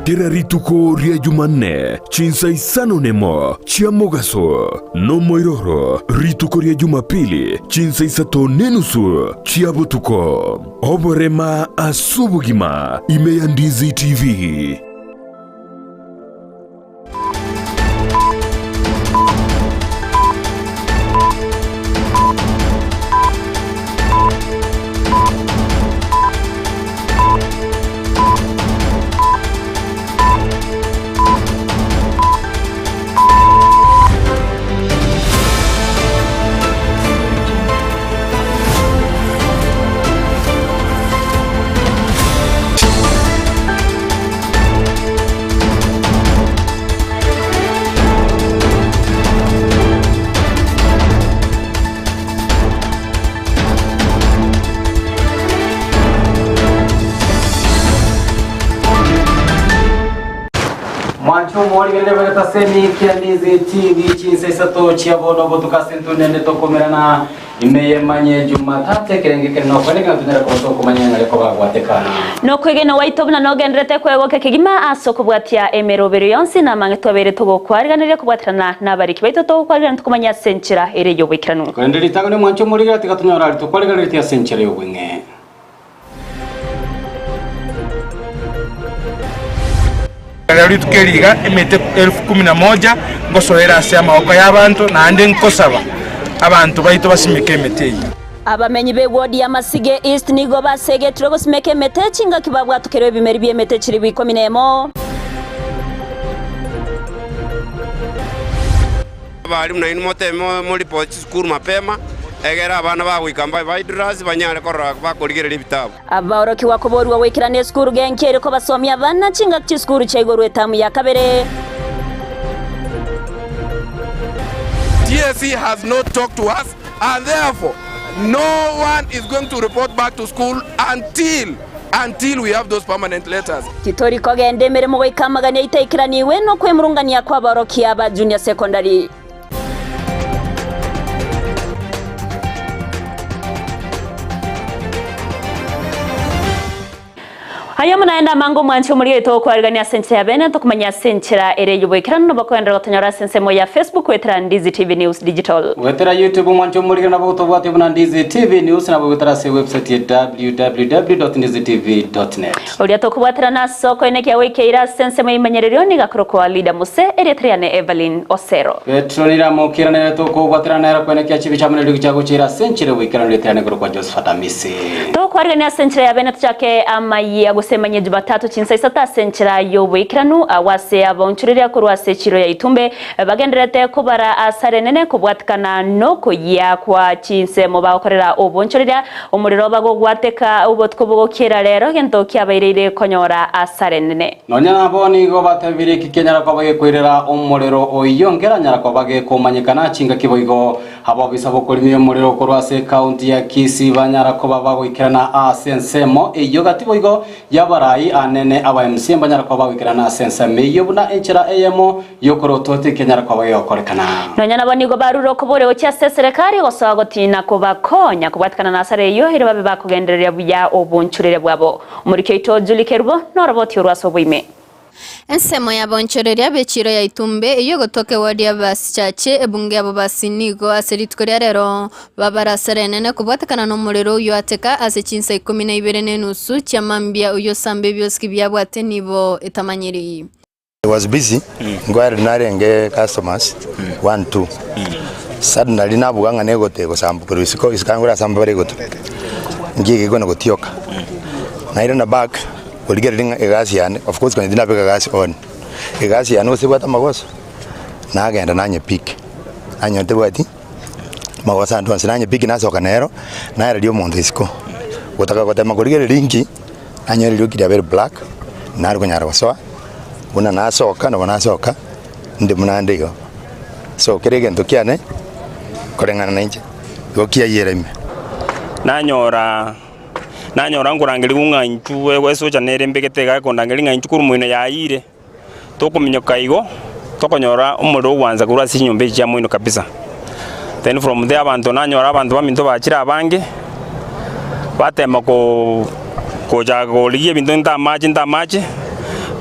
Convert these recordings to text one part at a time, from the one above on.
Kera rituko ria Jumanne chinsa isano nemo chia mogaso, nomoiroro rituko ria Jumapili chinsa isato nenusu chia botuko. Oborema as'obogima ime ya Ndizi TV. Mwanche omorigereria bw'egetasemi kia Ndizi TV chinsa isato chia bono obotuko ase ntunende tokomerana Ime y'emanye Jumatatu ekerenge kere nokwenekera ntonyare koba tokomanya ng'a reko bagwatekana. Nokwegena gwaito buna nogendererete kwegokia kegima ase okobwatia emeroberio yonsi na amang'e twabeire togokwariganeria kobwaterana nabariki baito togokwariganeria tokomanya ase enchera ere y'oboikeranu. Korende ritang'ani omwanche omorigera tiga tonyore aria tokwariganeretie ase enchera y'obweng'e. Rero rituko eri iga emete elfu kumi na moja ngosoera ase amaboko y'abanto, naende nkosaba abanto baito basimeke emete eyio. Abamenyi b'ewodi ya Masige East nigo basegetirwe gosimeka emete chingaki babwatokerwe ebimeri bi'emete chilifu ikomi nemo. Abalimu nainwe moteme moripoti chisukuru mapema, egere abana bagoika mbabe baidlers banyare korora bakorigereria ebitabu. Abaorokigwa koborigwa goikerana esukuru genki ere kobasomia abana chingaki chisukuru chia igoro etamu ya kabere. TSC has not talked to us and therefore no one is going to report back to school until until we have those permanent letters. Titori kogenda emeremo goika amagani aito aikeranigwe nokwemurungania kw'abaorokia ba junior secondary. Aye buna naende amange omwanchi omoria oito okwarigania ase enchera ya bene tokomanya ase enchera ere y'oboikeranu nabo kogenderera gotonyora ase ensemo ya Facebook goetera Ndizi TV News Digital. Goetera YouTube omwanchi omorigera nabo gotobwatia buna Ndizi TV News nabo goetera ase ewebsite ya www.ndizitv.net. Oria tokobwaterana ase okoenekia goikeire ase ensemo y'eimenyererio nigo akorokwa Lida Muse, erieta riane Evelyn Osero. Petero niramokera nere tokobwaterana nere koenekia chibicha amo neriogi chia gochiira ase enchera y'oboikeranu erieta riane korokwa Josephat Amisi. Tokwarigania ase enchera ya bene tochake amayia gose emanyie Jumatatu chinsa isato ase enchera y'oboikeranu agwo ase abaonchoreria korwa ase echiro ya Itumbe bagendererete kobara asare enene kobwatikana nokoyia kwa chinsemo bagokorera obonchoreria Omorero bagogwateka obotuko bogokiera rero, egento kiabaireire konyora asare enene. Nonya nabo nigo batebirie eki kianyara koba gekoirera omorero oyio nkeranyara koba gekomanyekana chingaki boigo. Abobisa bokorimia omorero korwa ase ekaunti ya Kisii banyara koba bagoikerana ase ensemo eyio gati boigo y'abarai anene aba MCA mbanyara koba bagoikerana ase ensemo eyio buna enchera eyemo Y'okorotwa tikonyara koba gegokorekana. Nonya nabo nigo barure okoboria gochia ase eserekari gosoa gotiina kobakonya kobwatikana nasara eyio ere babe bakogendereria buya obonchoreria bwabo. Omoriki oito Julie Kerubo noroboti orwo ase oboime. Ensemo y'abaonchoreria b'echiiro ya Itumbe eyio egotoka eward ya Basichache ebunge ya Bobasi nigo ase rituko ria rero babarasara enene kobwatekana nomorero oyio ateka ase chinsa ikomi na ibere na enusu chia mambia oyio osamba ebiosiki biabwate nibo etamanyiri. I was busy inquiring narenge customers one two suddenly nabuga ng'a negoto egosamba korwa isiko isiko angore ase ambare egoto nki egekwana gotioka nairana back korigereria ng'a egasi yane of course konya tinabeka gasi on egasi yane gose ebwate amagoso nagenda nanye pick nanyora tebwati magoso ande onsi nanye pick nasoka nero naereria omonto isiko gotaka gotema korigereria inki. Nanyore erioki riabeire black, nare konyara gosoa, buna nasoka nabo nasoka, inde buna ande igo. So kera egento kiane, koreng'ana na inche, igo kiayera ime. Nanyora nanyora nkorangerigwa ng'a intwe esocha nere mbegete iga ekondangeria ng'a intwe korwa moino yayiire, tokominyoka igo, tokonyora omorero ogwansa korwa ase chinyomba echi chia moino kabisa. Then from there abanto nanyora abanto baminto bachire abange, batema ko kocha korigia ebinto nta amache nta amache,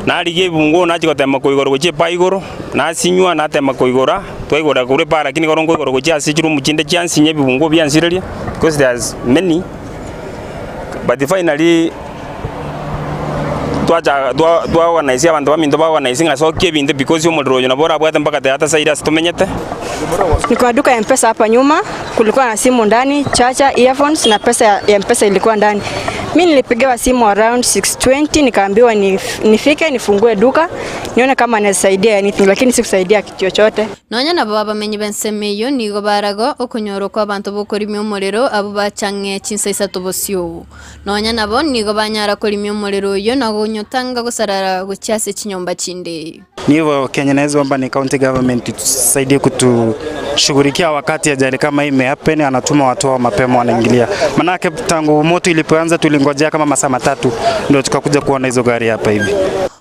Narigia ebibunguo nachia gotema koigora gochia epaa igoro, nasinywa natema koigora, twaigora korwa epaa lakini ekero nkoigora gochia ase chiroom chinde chiansinya ebibunguo biansireria, because there's many, but finally twacha twa twa organise abanto baminto ba organise ng'a sokia ebinto because omorero oyo nabo orabwate mpaka teatasaire ase tomenyete. Niko na duka ya Mpesa hapa nyuma, kulikuwa na simu ndani, charger, earphones na pesa ya Mpesa ilikuwa ndani. Mi nilipigiwa simu around 6:20 nikaambiwa nifike nifungue duka nione kama naweza saidia anything, lakini sikusaidia kitu chochote. Nonya nabo abamenyi b'ensemo eyio nigo baraga okonyorwa kw'abanto b'okorimia omorero abwo bachang'e chinsa isato bosio. Nonya nabo nigo banyara korimia omorero oyio na konyotanga gosarara gochia ase chinyomba chinde. Nigo Kenya naweza omba ni county government itusaidie kutushughulikia wakati ajali kama hii imehappen, anatuma watu wao mapema wanaingilia. Manake tangu moto ilipoanza tulingojea kama masaa matatu ndio tukakuja kuona hizo gari hapa hivi.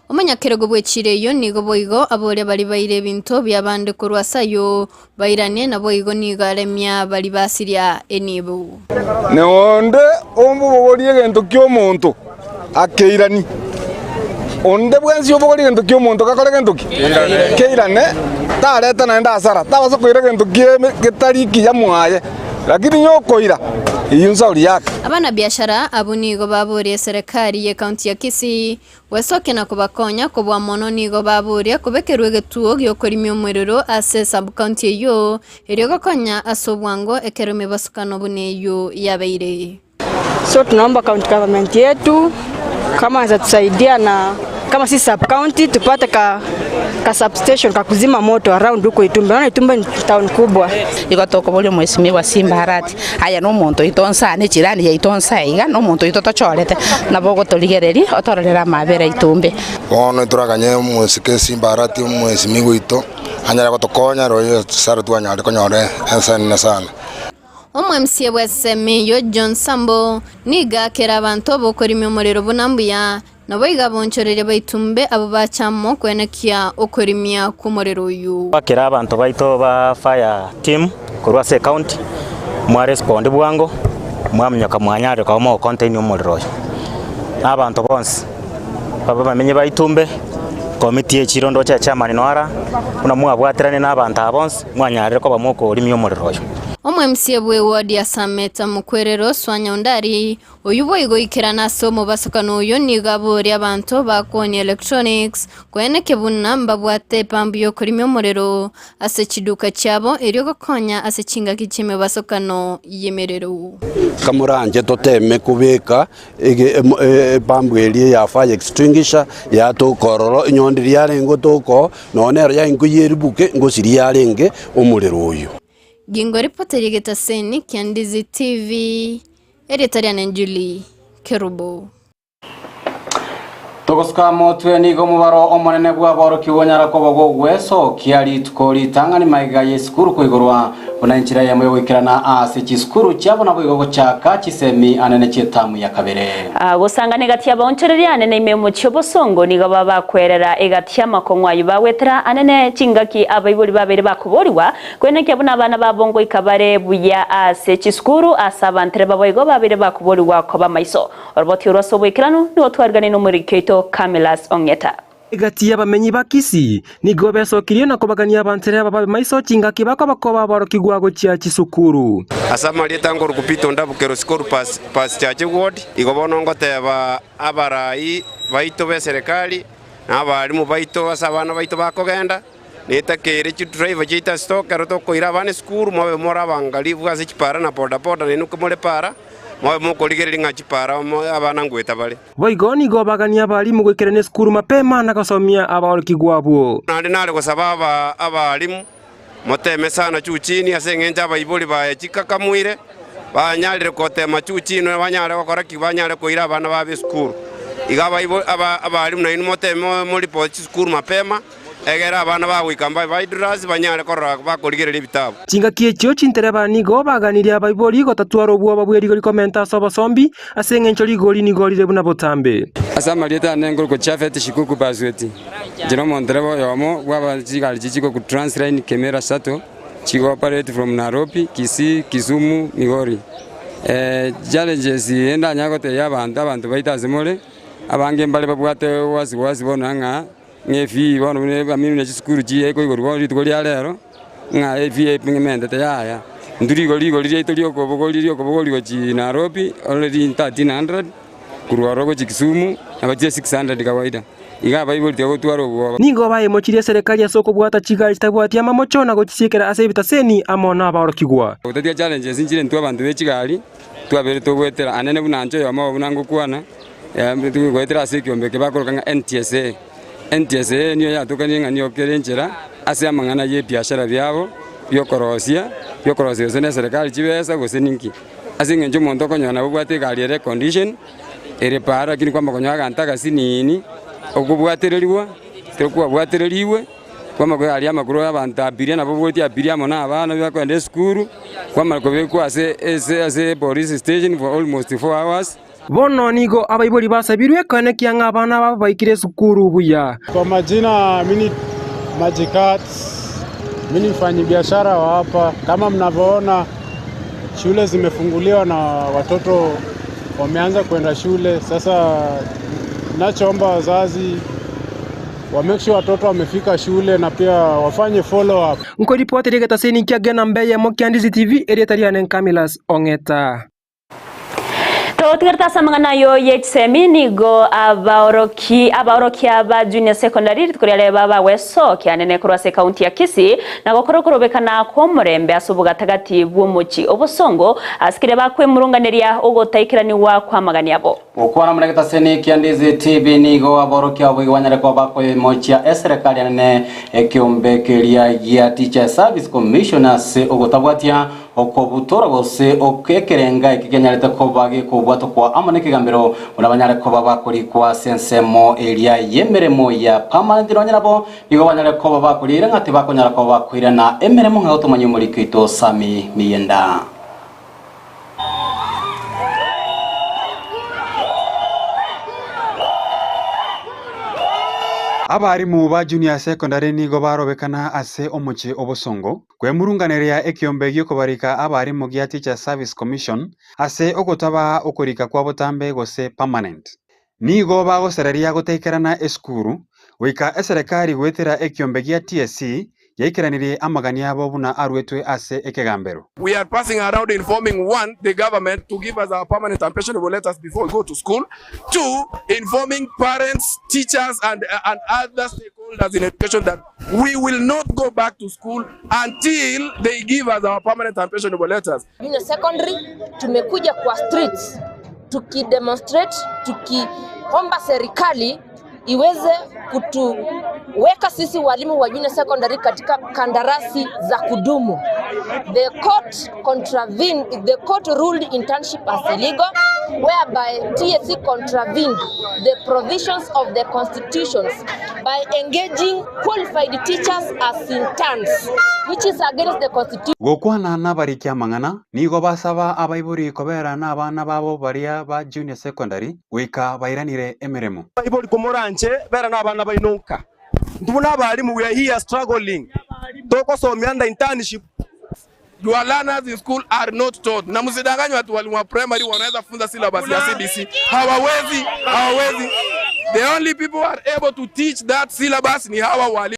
Omonyakerogo bw'echiira eyio nigo boigo aboria baria baire ebinto bi'abande korwa ase ayio bairane, naboigo nigo aremia baria basiria enibo. Na onde omobogorie egento ki'omonto, akeiranie. Onde bwensi obogorie egento ki'omonto gakore gento ki? Keirane, tareta naende hasara, tabasa koira egento getari ekiya mwaye, lakini onye okoira, eyio nsauri yake. Abanabiashara abwo nigo baboria eserekari y'ecounty ya Kisii Gwesokia na kobakonya kobua mono nigo baboria kobekerwa egetuo gi'okorimia omwerero ase esub-county eyio, erio gokonya ase obwango ekero emebasukano buna eyio yabeire. So tunaomba county government yetu kama wanaweza tusaidia na kama si sub county tupate ka, ka substation ka kuzima moto around huko Itumbe. Naona Itumbe ni town kubwa. Igo tokoboria Omwesimigwa Simba Arati, aye nomonto oito nsa, ne chirani yaito nsa iga, nomonto oito tochorete, nabo ogotorigereria otororere amabera aito mbe. Bono ntoraganye omosike Simba Arati omwesimigwa oito anyare gotokonya royo sare twanyare konyora ensa enene sana. Omo-MCA bw'esemi eyio John Sambo nigo akera abanto bokorimia omorero buna mbuya, Naboigo abonchoreria baitumbe abwo bacha amo kwenekia okorimia kw'omorero oyio. Twakera abanto baito ba fire team korwa ase ecounty, mwa respond bwango, mwaminyoka mwanyarire koba mogo contain omorero oyo. Na abanto bonsi babe bamenyi ba Itumbe, committee ye chiro ndoche chairman noara, buna mwabwateranie na abanto aba bonsi, mwanyarire koba mokorimia omorero oyo. Omo-MCA bw'eward ya Sameta Mokwerero Swanya Ondari Oyio boigo oikerana ase omobasokano oyo nigo aboria abanto ba koonia electronics koeneke buna mbabwate epambu y'okorimia omorero ase chiduka chiabo erio gokonya ase chingaki chi'emebasokano y'emerero. Kamoranche toteme kobeka epambu eria ya fire extinguisher yatoka ororo, inyondi riria yarenge gotoka oo, nonya nero yaye nkoyeribuke ngosiria yarenge omorero oyio. Gingo ripoti ri'egetaseni kia Ndizi TV. Erieta riane Julie Kerubo. Togosuka motwe nigo omobaro omonene bw'aborokigwa onyara koba bw'ogwesokia rituko ritang'ani magega y'esukuru koigorwa, buna enchera eyemo y'ogoikerana ase chisukuru chiabo naboigo gochaka chisemi anene chi'etamu ya kabere. Gosangana egati y'abaonchoreria anene ime y'omochie obosongo nigo babakwerera egati y'amakong'u ayio bagwetera anene chingaki abaibori babeire bakoborigwa Kwenekia buna abana babo ngoika bare buya ase chisukuru, ase abantereba boigo babeire bakoborigwa koba maiso. Oroboti orwo ase oboikeranu nigo twariganire nomoriki oito Camillus Ong'eta. Egati y'abamenyi ba Kisii nigo besokirie na kobagania abantereba babe maiso chingaki bakoba koba aborokigwa gochia chisukuru. Ase amarieta nkoruku Peter Ondabukero Sikoru Pas Pas Church Ward, igo bono ngoteba abarai baito b'eserekari na abalimu baito ase abana baito bakogenda, Netakeire chidriver chiaito ase ekero tokoira abana esukuru mobe more abangalifu ase chipara na bodaboda nainwe more para, mobe mokorigereria ng'a chipara abana ngoeta bare. Boigo nigo bagania abalimu goikerania esukuru mapema na gosomia aborokigwa abwo. Naende nare gosaba abalimu, moteme sana juu chini ase engencho abaibori baye chikakamoire, banyarire gotema juu chini banyare gokora ki? Banyare koira abana babo esukuru. Iga abalimu nainwe moteme moripoti chisukuru mapema. Egere abana bagoika mbabe baidurasi banyare korora bakorigereria ebitabu. Chingaki echio chintereba nigo baganirie abaibori gotatwara obwoba bwe rigori komenta ase obosombi, ase engencho rigori nigo rire buna botambe. Ase amarieta ane nkorokwa Japhet Shikuku Basweti, inche nomontereba oyomo bw'aba chigari chiria chikoku Transline Kemera Shuttle chigo operate from Nairobi, Kisii, Kisumu, Migori. Challenges eye ndanyare gotebia abanto, abanto baito ase more. Abange mbare babwate wasi wasi bono ng'a ng'a efee bono buna ebamiri buna chisukuru chiaye koigorwa bono rituko ria rero, ng'a efee eng'ementete yaya. Intwe rigori rigori riaito ria okobogori ria okobogori gochia Nairobi already 1300, korwa ororo gochia Kisumu nabo chire 600 kawaida. Iga abaibori tigotwara obwoba. Nigo baimochirie eserekari ase okobwata chigari chitabwati amamocho na gochisiekera ase ebitaseni amo nabaorokigwa. Gotatiga challenges nchire intwe abanto be chigari twabeire togoetera anene buna inche oyomo obo buna ngokwana, goetera ase ekiombe eke bakoroka ng'a NTSA. NTSA niyo yatokanire ng'a niyo kere enchera ase amang'ana ya ebiashara biabo biokorosia, biokorosia gose na eserekari chibesa gose ninki. Ase eng'encho omonto okonyora nabo obwate egari ere condition, ere paara lakini kwamanya konyora aganto agasinini, okobwatererigwa, ekero kwabwatererigwe, kwamanya koira aria amakuru ya abanto abiria nabo obogotia abiria amo na abana bakoenda esukuru, kwamanya kobekwa ase ase ase police station for almost 4 hours. Bono nigo abaibori basabirwe koenekia ng'a abana babo baikire esukuru buya. Kwa majina mimi ni Majikat, mimi ni mfanyibiashara wa hapa. Kama mnavyoona shule zimefunguliwa na watoto wameanza kwenda shule. Sasa nachoomba wazazi wa make sure watoto wamefika shule na pia wafanye follow up. Nkoripoteri egetaseni kia Gena Mbeye Mokia Ndizi TV erieta riane Nkamilas Ong'eta. Totigerete ase amang'ana ayo ye chisemi nigo abaoroki abaorokia ba junior secondary rituko riare babagwesokia nene korwa ase ekaunti ya Kisii na gokora okorobekana kwa omorembe ase obogatagati bw'omochi obosongo asikire bakwemurunganeria ogotaikeraniwa kwa amagani abo. Gokwana muna getaseni kia Ndizi TV nigo aborokia abo banyare kuba bakoimochia eserekari nene ekiombe keria gia Teacher Service Commission ase ogotabwatia okobutora gose ekerenga eki kenyarete koba gekobwatwa kwa amo nekegambero buna banyare koba bakorikwa ase ensemo eria y'emeremo ya permanent nonya nabo nigo banyare koba bakorire ng'a tibakonyara koba bakoirana emeremo ng'a gotomanya omoriko oito Sami Miyenda. Abarimu ba junior secondary nigo barobekana ase omochie obosongo kwemurunganeria ekiombe giokobarika abarimu gia Teacher Service Commission ase ogotaba okorika kwa botambe gose permanent. Nigo bagosereria gotaikerana esukuru goika eserekari goetera ekiombe gia TSC yaikeranirie amagani abo buna arwetwe ase ekegambero. We are passing around informing one, the government to give us our permanent and pensionable letters before we go to school. Two, informing parents, teachers, and other stakeholders in education that we will not go back to school until they give us our permanent and pensionable letters. Junior secondary tumekuja kwa streets tukidemonstrate, tukiomba serikali iweze kutuweka sisi walimu wa junior secondary katika kandarasi za kudumu. The court contravened, the court ruled internship as illegal whereby TSC contravened the provisions of the constitutions by engaging qualified teachers as interns, which is against the constitution. Gokwana n'abariki amang'ana nigo basaba abaibori kobera n'abana babo baria ba junior secondary goika bairanire emeremo. Abaibori komoranche bera n'abana bainonka ntubuna abarimu we are here struggling tokosomia under internship. Your learners in school are not taught. Na msidanganywe watu walimu wa primary wanaweza funza syllabus ya CBC. Hawawezi, hawawezi. The only people who are able to teach that syllabus ni hawa walimu.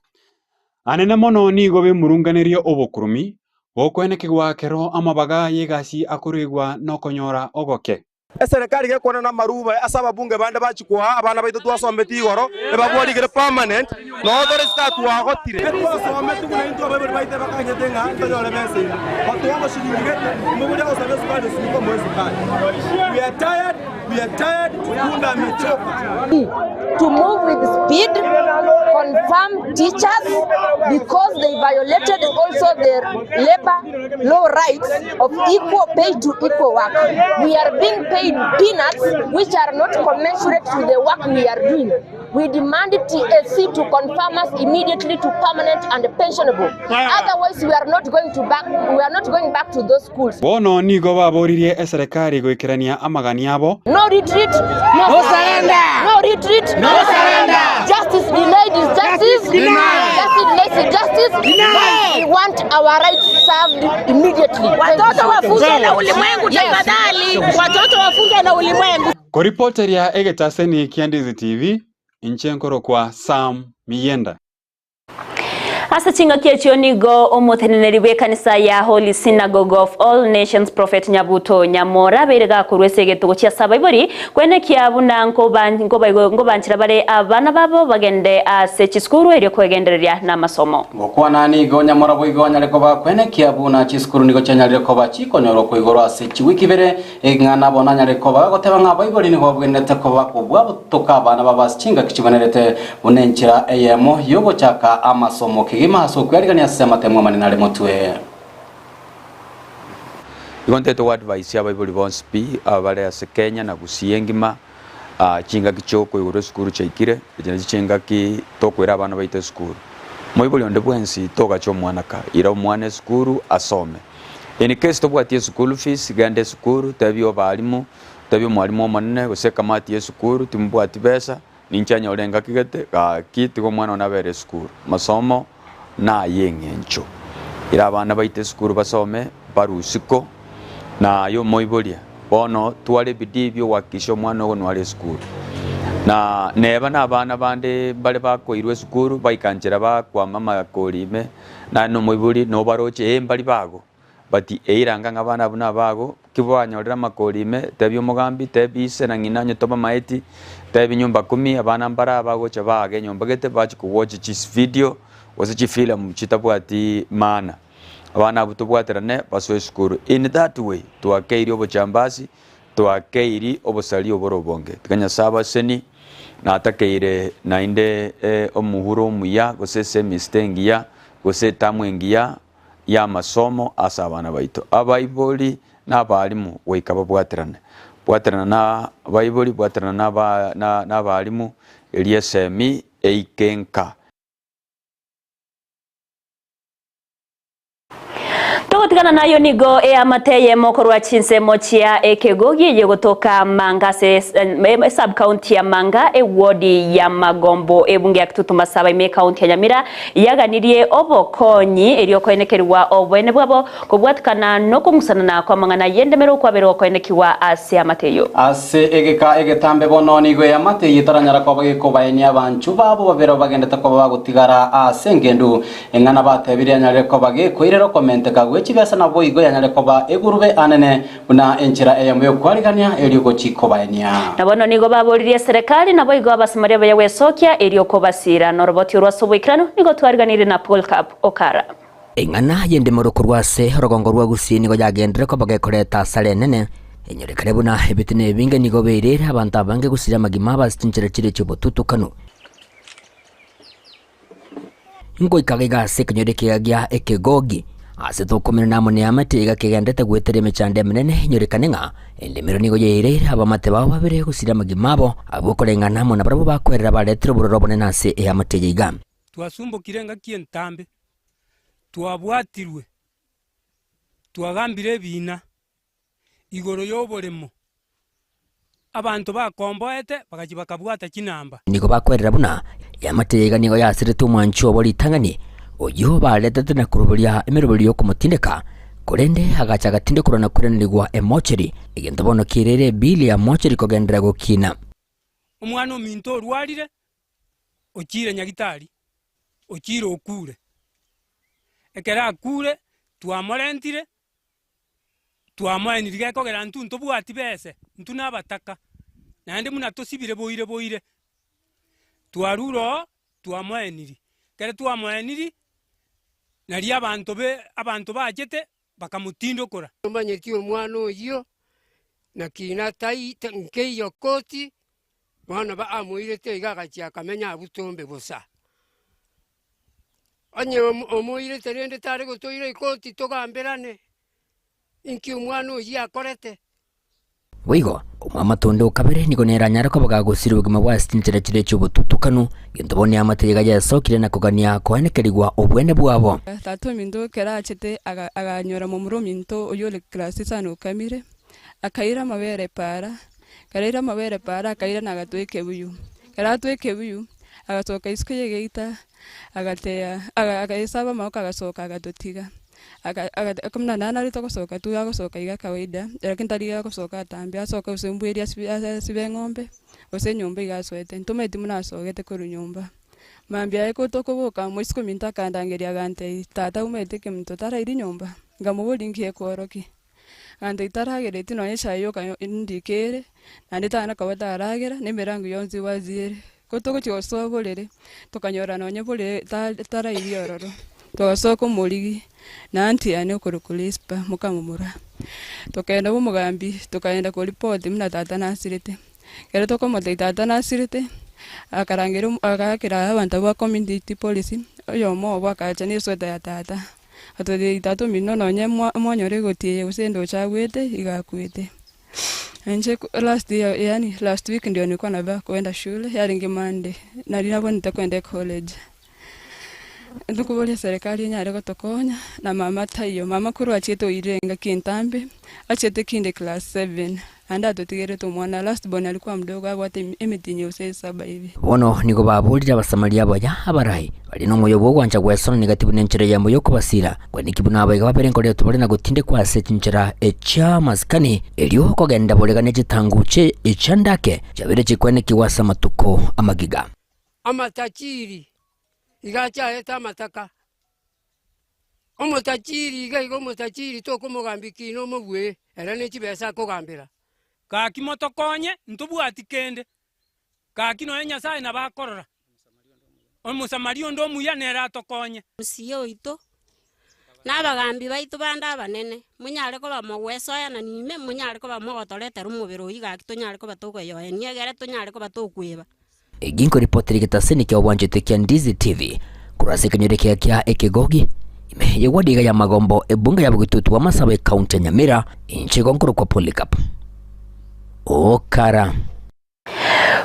Anene mono nigo bemurunganerie obokurumi gokwenekigwa kero amabaga y'egasi akorigwa n'okonyora ogoke. Eserikali gekwana na maruba ase ababunge bande bachikwa abana baito twasomete igoro ebabwarigire permanent nothore twagotire twasomete buna intwe abaibori baite bakanyete ng'a ntonyore besa ime batuongo shilingi gete muburia gosaba esukari osibiko moe esukari. We are tired, we are tired, punda amechoka. To move with speed, confirm teachers because they violated also the labor law rights of equal pay to equal work. We are being paid peanuts which are not commensurate to the work we are doing. We demand TSC to confirm us immediately to permanent and pensionable. Otherwise, we are not going to back. We are not going back to those schools. Bono nigo baboririe eserekari goikerania amagani abo. No retreat, no, No surrender. No retreat, No surrender. Justice delayed is justice Denied. Justice delayed is justice Denied. We want our rights served immediately. Watoto wafunzwe na ulimwengu tafadhali, watoto wafunzwe na ulimwengu. Koripoteria egetaseni kia Ndizi TV, inche nkorokwa Sam Miyenda. Ase chingaki echio nigo omoteneneri bw'ekanisa ya Holy Synagogue of All Nations Prophet Nyabuto Nyamora abeire gakorwa ase egetugo chia Sabaibori kwenekia buna nkobanchera bare abana babo bagende ase chisukuru erio kwegendereria namasomo. Gokwana nigo Nyamora boigo anyare koba kwenekia buna chisukuru nigo chianyarire koba chikonyora okoigorwa ase chiwiki ibere Ing'ana bono anyare koba agoteba ng'a abaibori nigo babwenerete koba kobua botuko abana babo ase chingaki chibonerete, buna enchera eyemo y'ogochaka amasomo kegima ase okwearigania ase amatemo amanene are motwe. Igo ntete goadvise abaibori bonsi pi abare ase Kenya na Gusii engima, chingaki chiokoigorwa esukuru chiaikire, echi nachio chingaki tokoira abana baito esukuru. Moibori onde bwensi togacha omwana ka, ira omwana esukuru asome. In case tobwati eschool fees, genda esukuru, tebia obalimu, tebia omwalimu omonene gose ekamati ya esukuru timobwati besa, ninche anyore engaki gete, gaki tiga omwana one abere esukuru. Masomo naye eng'encho. Ira abana baito esukuru basome, barwe isiko, na aye omoiboria, bono tware ebidii bia ogohakikisha omwana ogo nware esukuru. Na neba na abana bande mbare bakoirwa esukuru, baika nchera bakwama amakori ime, Naye nomoibori nobaroche, ee mbari bago, but eiranga ng'a abana abwo nabago, ki banyorire amakori ime, tebia omogambi, tebia ise na ng'ina onye tobamaeti, tebia nyumba kumi, abana mbare aba bagocha baage enyomba gete bachie kowatch chivideo gose chifilamu chitabwati maana. Abana abwo tobwaterane basoe esukuru. In that way, twakeirie obochambasi, twakeiri obosari obore obonge. Tiga Nyasae abasenie, natakeire naende omuhuro omuya gose esemester engiya gose etamu engiya y'amasomo ase abana baito. Abaibori na abalimu goika babwaterane, bwaterana na abaibori, bwaterana na aba na abalimu erio esemi eike nka. Togotigana nayo nigo eamate eyemo korwa chinsemo chia ekegogi eye gotoka Manga ase esub-county ya Manga ewodi ya Magombo ebunge ya Kitutu Masaba ime ekaunti ya Nyamira yaganirie obokonyi erio koenekerigwa oboene bwabo kobwatikana nokong'usanana kw'amang'ana y'endemero okwabere gokoenekigwa ase amate eyio. Ase egeka egetambe bono nigo eamate eyio etaranyara koba gekobaenia abanchwa babo babere bagendete koba bagotigara ase engendu Eng'ana batebirie yanyarire koba gekoirera okomenteka gwe chibesa naboigo yanyare koba egurube anene buna enchera eyemo y'okwarigania erio gochi kobaenia. Na bono nigo baboririe eserekari naboigo Abasamaria baye gwesokia erio kobasiira noroboti orwo ase oboikeranu nigo twariganirie na Polycarp Okara. Eng'ana y'endemero korwa ase orogongo rwa Gusii nigo yagenderire koba gekoreta asara enene, enyorekane buna ebitina ebinge nigo beirire abanto abange gosiria amagima abo ase chinchera chiria chi'obotutukanu. Ngoika iga ase ekenyoro ekiya gia Ekegogi, ase tokomenana amo neamate iga kegenderete goetera emechando emenene, enyorekane ng'a endemero nigo yaireire abamate bao babere gosiria amagima abo, abwo koreng'ana amo nabarabwo bakoerera baretire obororo obonene ase eamate eye iga. Twasumbokire engaki entambe, twabwatirwe, twagambire ebiina igoro y'oboremo, abanto bakomboete bagachia bakabwata chinamba. Nigo bakwerera buna eamate eye iga nigo yasirete omwanchi obo ritang'ani, oyio baretete na koroberia emeroberio y'okomotindeka, korende agacha agatindekorwa na koiranerigwa emocheri, egento bono kiairire ebili ya mocheri kogenderera gokina. Omwana ominto orwarire, ochiire nyagitari, ochiire okure. Ekero akure, twamorentire. Twamoenirie gekogera intwe ntobwati bese, intwe nabataka, naende buna tosibire boire boire. Twarure oo, twamoenirie. Ekero twamoenirie, nario abanto be abanto bachete bakamotindokora. Omanyeti omwana oyio, naki natai nkeiyo koti, bono amoirete iga agachia akamenya abwo tombe bosa. Onye omoirete rende tare gotoira ekoti togamberane, inki omwana oyio akorete? Boigo, omwamate onde o kabere nigo nere anyare koba gagosiria obogima bwa ase chinchera chiria chi'obotutukanu, gento bono eamate iga yesokire na kogania koenekerigwa obwene bwabo. Tata ominto ekero achete aganyora momura ominto oyio ore class isano okamire, akaira amabere epaara, ekero aira amabere epaara akairana agatwa ekebuyu, ekero atwa ekebuyu, agasoka isiko ya egeita, agatea agaesaba amaboko agasoka agatotiga. Aka agate buna nanarete gosoka tu agosoka iga kawaida, lakini tari iga agosoka atambe, asoke gose mbweri asibe asibe eng'ombe, gose enyomba iga asoete. Ntomanyeti buna asogete korwa nyomba. Mambia aye ko tokoboka moisiko ominto akandangeria agantebia, tata omanyete keminto tarairi nyomba? Nkamoboria nki ekworokia? Agantebia taragereti nonye echae yoka ndika ere, naende tana koba taragera, na emerango yonsi wazi ere. Ko togochia gosoa borere, tokanyora nonye borere tarairi ororo, togasoa komorigia, na aunty yane okorokwa Risper mokamomura. Tokagenda bwa omogambi, tokaenda koripoti buna tata nasirete. Ekero tokomotebia tata nasirete, akarangeria omo agaakera abanto abwo ba community police, oyomo obo agacha na esweta ya tata, agatotebia tata omino nonye mwanyora egoti eye gose endoche agwete, iga akwete. Inche last year yaani last week ndio nilikuwa navaa kuenda shule yarenge Monday, nari nabonete kwenda ecollege. Ntokoboria serikali enyare gotokonya, na mama taiyo, mama korwa achiete oirire engaki entambe, achiete kinde class seven, naende atotigerete omwana last born alikuwa mdogo abwate emetienyi gose esaba hivi. Bono nigo baborire Abasamaria abaya abarai, bare nomoyo bw'ogwancha gwesona negati buna enchera eyemo y'okobasiira, Kwaniki buna abaiga babere nkoretwa bare na gotindekwa ase chinchera chi'amasikani, erio okogenda borega ne chitanguche echiandake chiabeire chikwenekigwa ase amatuko amagiga. Amatachiri iga achaete amataka, omotachiri iga iga omotachiri tokomogambia kina omobue, ere ne chibesa akogambera. Gaki motokonye, ntobwati kende, gaki nonya Nyasae nabo akorora. Omosamaria onde omuya nere atokonye. Omosie oito, na abagambi baito bande abanene, monyare koba mogwesoyana nime, monyare koba mogotoretera omobere oyio gaki tonyare koba tokoyoenia egere tonyare koba tokweba. Eki nkoripotera egetaseni kia obwanchete kia Ndizi TV korwa ase ekenyoro ekiya kia Ekegogi, ime y'eward iga ya Magombo, ebunge ya Bogetutu bwa Masaba ecounty ya Nyamira, inche igo nkorokwa Polycarp Okara.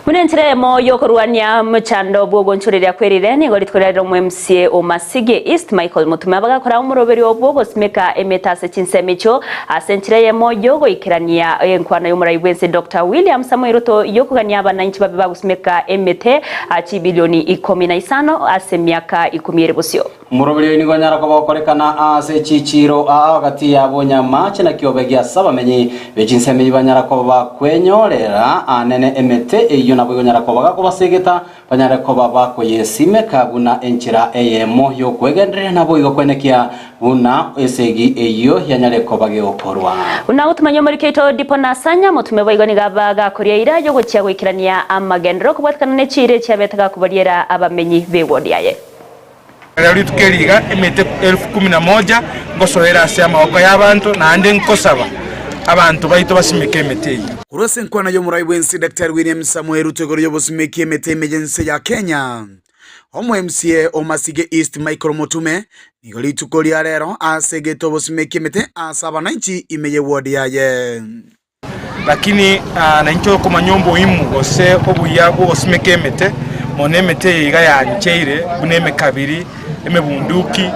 Buna enchera eyemo y'okorwania omochando bw'ogonchoreria kwerire, nigo rituko riarire omo-MCA o Masigi East Michael Mutume abagakora omoroberio bw'ogosimeka emete ase chinsemo echio ase enchera eyemo y'ogoikerania enkwana y'omorai bw'ense Doctor William Samoei Ruto y'okogania abananchi babe bagosimeka emete chibilioni ikomi na isano ase emiaka ikomi ere bosio. Omoroberio oyo nigo onyara koba okorekana ase chichiiro aa gati ya bonyamache na kiobe gi'ase abamenyi be chinsemo eyio banyara koba bakwenyorera anene emete eyio naboigo onyara koba gakobasegeta banyare koba bakoyesimeka buna enchera eyemo y'okwegendereria naboigo kwenekia buna esegi eyio yanyare koba gegokorwa. Buna gotumanya omoriki oito Dipo Nasanya, motume boigo nigo aba gakoria eira y'ogochia goikerania amagenderero kobwatekana ne chiira echiabete gakobariera abamenyi b'ewodi yaye. Rero rituko eri iga emete elfu kumi na moja ngosoera ase amaboko y'abanto, naende nkosaba abanto baito basimeke emete eyio. Korwa ase enkwana y'omorai bw'ense Daktari William Samoei Ruto igoro y'obosimeki emete ime y'ense ya Kenya, omo-MCA o Masige East Michael Mutume nigo rituko ria rero asegete obosimeki emete ase abananchi ime y'eward yaye. Lakini nainche okomanya oboimu gose obuya bw'ogosimeka emete, mono emete eye iga yancheire buna emekabiri, emebunduki,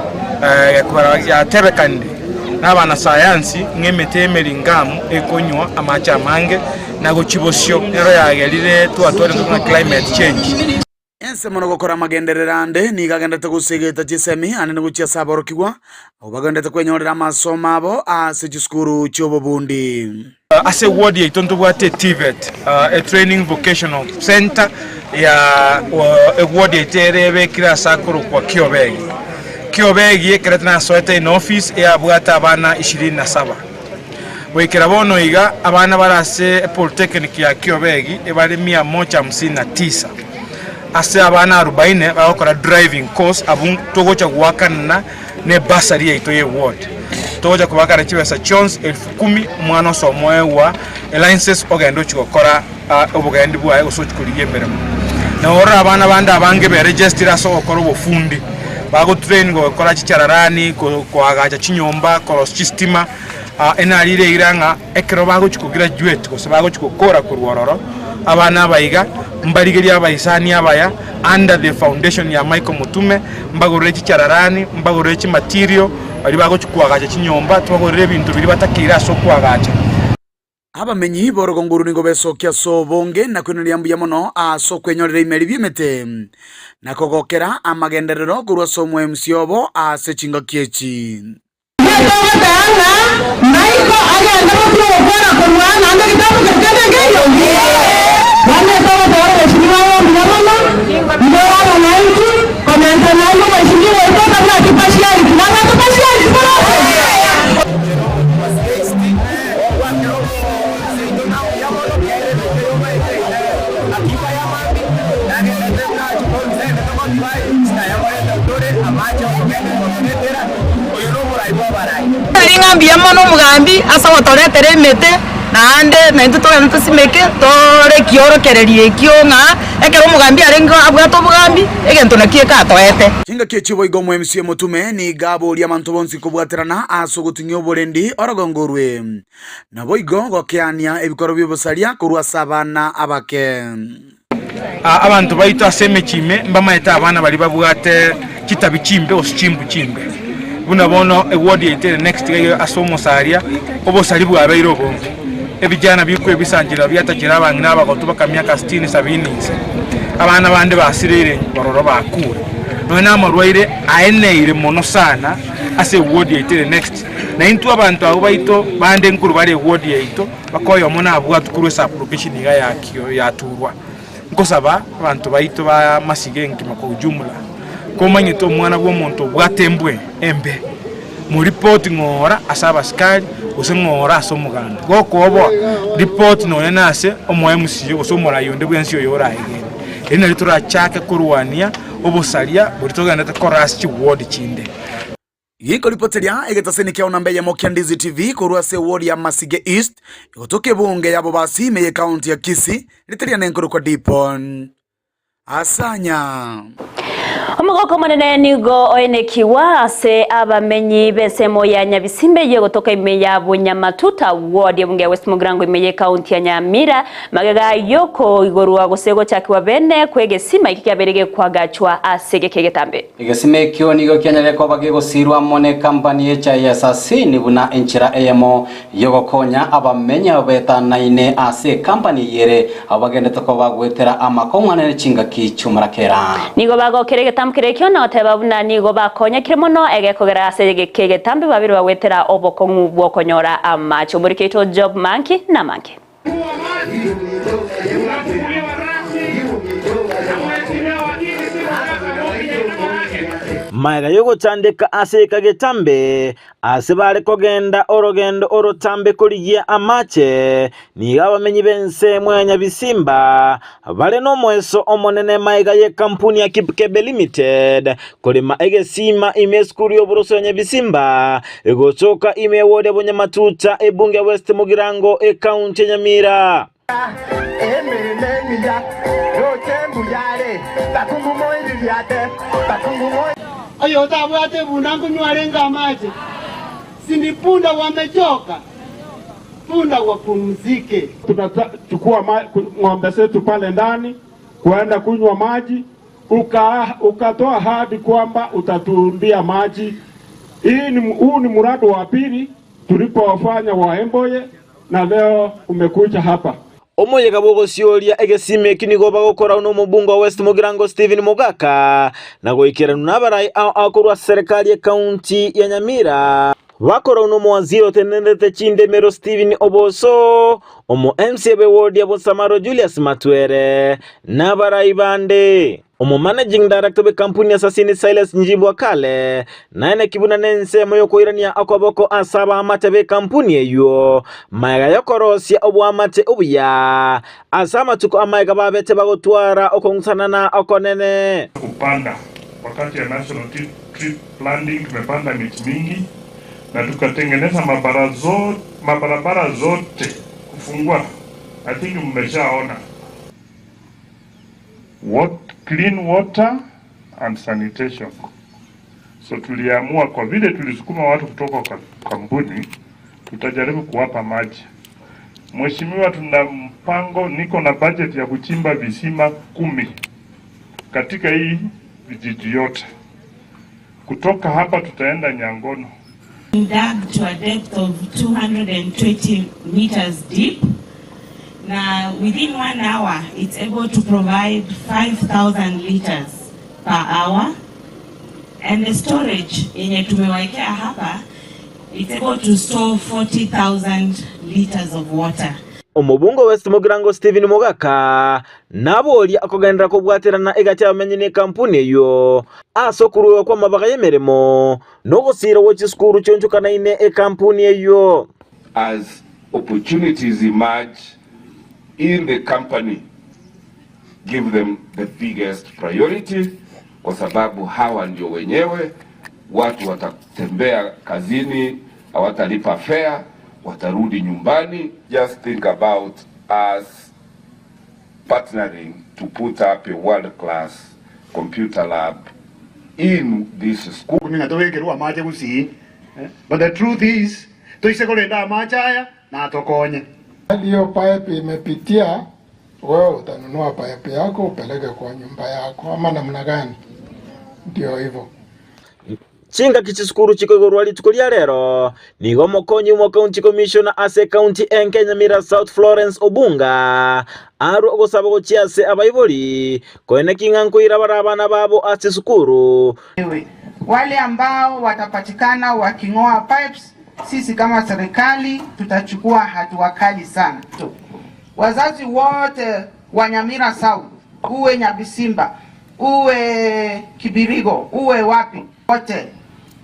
yatebekanire na abanasayansi ng'a emete y'emeringamu ekonywa amache amange na gochia bosio nero yagerire twatwarire buna climate change. Ense mono gokora amagenderero ande nigo agenderete gosegeta chisemi ande gochia ase aborokigwa, abwo bagenderete kwenyorera amasomo abo ase chisukuru chi'obobundi. Ase eward yaito ntobwate TVET, a training vocational centre ya eward yaito ere ebekire ase akorokwa Kiobegi. Kiobegi ekero nasoete in office eyabwate abana ishirini na saba. Goikera bono iga abana bare ase epolytechnic ya Kiobegi ebare mia moja hamsini na tisa. Ase abana arubaine bagokora driving course abwo togocha goakanana ne bursary yaito ye ward. Togocha kobakana chibesa chionsi elfu kumi omwana osoma oegwa elicense ogende ochia gokora obogendi bwaye gose ochia korigia emeremo. Na orore abana bande abange beregestire ase ogokora obofundi, bagotrain gokora chichararani, koagacha chinyomba, korosia chistima. Enarire eira ng'a ekero bagochia kograduate gose bagochia gokora korwa ororo, abana aba iga mbarigerie abaisani abaya under the foundation ya Michael Mutume, mbagorere chichararani, mbagorere chimaterial, baria bagochia koagacha chinyomba, tobagorere ebinto biria batakeire ase okoagacha. Abamenyi b'orogongo oro nigo besokia ase obonge na koiraneria mbuya mono ase okwenyorera imeri bi'emete, na kogokera amagenderero korwa ase omoemsi obo ase chingaki echi. Togoteba ng'a Michael agende gotira ogokwana korwa naende egetabu keria kende nkeiyo? Bono togoteba omweshimiwa oyo mbuya mono, igoro abananchi, komenta naende omweshimiwa oito otabwati partiality, nabwate partiality korwa Tari ng'a mbuya mono omogambi ase ogotoretera emete, naende naintwe togende tosimeke tore ekiorokererio ekio ng'a ekero omogambi arenge abwate obogambi, egento nakio ekatoete. Chingaki echi boigo omoemisi omotume nigo aboria abanto bonsi kobwaterana ase ogoting'ia oborendi orogongo orwe, naboigo gokeania ebikoro bi'obosaria korwa ase abana abake. Abanto baito ase emechie ime mbamaete abana baria babwate chitabi chimbe gose chimbu chimbe. Buna bono eward yaito ere next iga iga ase omosaria, obosari bwabeire obonge. Ebijana bikwebisanchera biatachire abang'ina abagotu baka miaka sitini sabini inse. Abana bande basireire bororo bakure. Nonya na amarwaire aeneire mono sana ase eward yaito ere next. Na intwe abanto abwo baito bande nkorwa bare eward yaito. Mpaka oyomo nabwatwe korwa esapurokesheni iga yaturwa. Nkosaba abanto baito ba Masiga engima kwa ujumla, komanyete omwana bw'omonto obwate embwe embe, moripoti ng'ora ase abasikari gose ng'ora ase omoganda. Gokoboa, ripoti nonya nase omo MCA gose omorai onde bwensi oyo oraegene. Erio nario torachake korwania obosaria boria togenderete korora ase chiward chinde. Gekoripoteria egetaseni kiao namba eyemo kia Ndizi TV korwa ase eward ya Masige East, egotoka ebunge ya Bobasi ime ye county ya Kisii, riteria nenkorokwa Dipon Asanya. Omogoko omonene nigo oenekigwa ase abamenyi b'ensemo ya Nyabisimbe eyio egotoka ime ya Bunyamatuta ward ebunge ya West Mugirango ime ye county ya Nyamira Magega y'okoigorwa gose gochakigwa bene kw'egesima eke kiabeire gekwagachwa ase egeka egetambe. Egesima ekio nigo kianyarire koba gegosiirwa amo n'ekampani y'echae ya Sasini buna enchera eyemo y'ogokonya abamenyi abo betanaine ase ekampani eyio ere, abwo bagendete koba goetera amakong'u anene chingaki chi'omorakera. Nigo bagokera egetambo keria ekio na goteba buna nigo bakonyekire mono egekogera ase egeka egetambe babere bagoetera obokong'u bw'okonyora amache. Omoriki oito Job Manki namange. Magega y'ogochandeka ase ekagetambe, ase bare kogenda orogendo orotambe korigia amache, nigo abamenyi b'ensemo ya Nyabisimba bare nomoeso omonene magega y'ekampuni ya Kipkebe Limited korema egesima ime esukuru y'oboroso ya Nyabisimba egotoka ime ewodi ya Bonyamatuta ebunge ya West Mugirango ekaunti ya Nyamira. Oyotabwate ebunda nkonywa arenge amache, sindi punda wamechoka, punda wapumzike. Tunachukua ng'ombe zetu pale ndani kuenda kunywa maji, uka, ukatoa ahadi kwamba utatuundia maji. Hii ni, huu ni mradi wa pili tulipofanya wa Emboye na leo umekuja hapa. Omoyega bw'ogosioria egesima eki nigo bagokora nomobunge wa West Mugirango Stephen Mogaka na goikeranu nabarai ao ao korwa ase serikali y'ekaunti ya Nyamira. Bakorau nomowaziri otenenerete chindemero Stephen Oboso, omo MCA bw'ewodi ya Bosamaro Julius Matwere nabarai bande. Omo Managing Director bw'ekampuni ya Sasini Silas Njibwa Kale naeneki buna nensemo y'okoirania okoboko ase abaamate b'ekampuni eyio magega y'okorosia oboamate obuya ase amatuko amagega babete bagotwara okong'usanana okonene. Kupanda wakati ya National Tree Planting tumepanda miti mingi na tukatengeneza mabarabara zote kufungua I think mmeshaona what clean water and sanitation. So tuliamua kwa vile tulisukuma watu kutoka kwa kampuni, tutajaribu kuwapa maji. Mheshimiwa, tuna mpango, niko na budget ya kuchimba visima 10 katika hii vijiji yote. Kutoka hapa tutaenda Nyangono. Dug to a depth of 220 meters deep. Na within 1 hour, it's able to provide 5,000 liters per hour. And the storage yenye tumewekea hapa It's able to store 40,000 litres of water. Omobunge o West Mugirango Stephen Mogaka naboria okogenderera kobwaterana egati y'abamenyi ne ekampuni eyio ase okoruegwa kw'amabaga y'emeremo na ogosiira gwe chisukuru chionchokanaine ekampuni eyio. As opportunities emerge in the company give them the biggest priority kwa sababu hawa ndio wenyewe, watu watatembea kazini, hawatalipa fare, watarudi nyumbani. Just think about us partnering to put up a world class computer lab in this school. Ng'a tobekerwe amache gusii, but the truth is toise korenda amache aya natokonye. Hiyo pipe imepitia, wewe utanunua pipe yako upeleke kwa nyumba yako ama namna gani? Ndio hivyo. Chingaki chisukuru chikoigorwa rituko ria rero, nigo omokonyi bwa county commissioner ase ecounty enke Nyamira South Florence Obunga arwe ogosaba gochia ase abaibori koeneki ng'a nkoira bare abana babo ase esukuru. Wale ambao watapatikana waking'oa pipes, sisi kama serikali tutachukua hatua kali sana. Wazazi wote wa Nyamira South, uwe Nyabisimba, uwe Kibirigo, uwe wapi, wote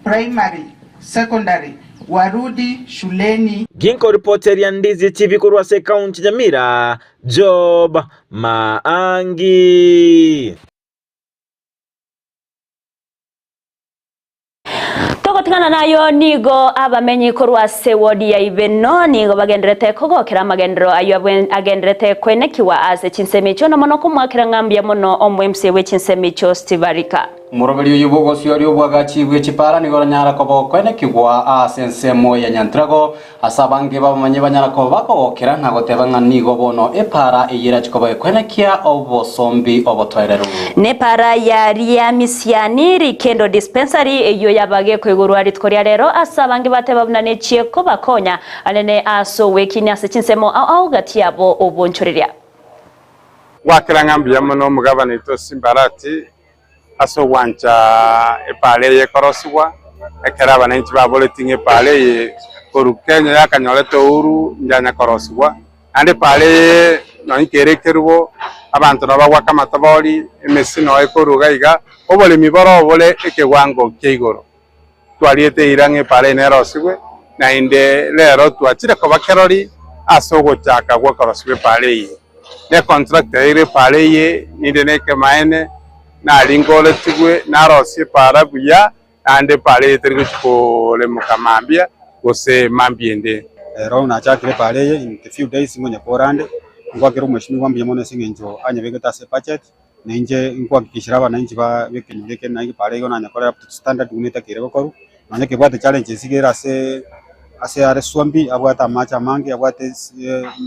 primary, secondary warudi shuleni. Ginko ripoteria Ndizi TV korwa ase ekaunti Nyamira, Job Maangi. Togotigana nayo nigo abamenyi korwa ase wodi ya Ibeno nigo bagenderete kogokera amagenderero ayo agenderete kwenekiwa ase chinsemo echio na mono komwakera ng'a mbuya mono omo MCA bwe chinsemo echio Steve Arika. Omoroberi oyio bw'ogosioria obwagachi bwe chipara nigo oranyara koba okwenekigwa ase ensemo ya Nyantrago, ase abange b'abamanyi banyara koba bakogokera na goteba ng'a nigo bono epara eyio erache koba ekwenekia obosombi obotoereru. Nepara ya Riamisiani Rikendo Dispensary eyio yaba gekoigorwa rituko ria rero ase abange bateba buna nechie kobakonya anene ase ogwekinia ase chinsemo ao ao gati yabo obonchoreria. Gwakera ng'a mbuya mono omogabana oito Simbarati ase ogwancha epaara eye ekorosigwa, ekero abananchi baboretie ng'a epaara eye korwa Kenya yakanyorete uhuru njanya korosigwa, naende epaara eye nonya kere ekerubo, abanto nabo bagwaka amatobori, emesi noyo ekorwa iga iga, oboremi boro obore ekewango kia igoro. Twariete eira ng'a epaara eye nerosigwe, naende rero twachire koba kerori ase ogochaka gw'okorosigwa epaara eye. Ne contractor yaire epaara eye, ninde nekemaene, naringoretigwe narosie epaara buya, naende epaara eye teri gochia koremoka mambia gose mambia ende. Rero nachakire epaara eye in the few days ngonyekora ande, ngwakere omweshimiwa mbuya mono ase eng'encho anyebegete ase ebudget. Na inche nkohakikishera abananchi ba b'ekenyoro eke naye epaara igo nanyekore up to standard buna etakeire gokorwa, nonya kebwate challenges iga ere ase ase are swampi abwate amache amange abwate esi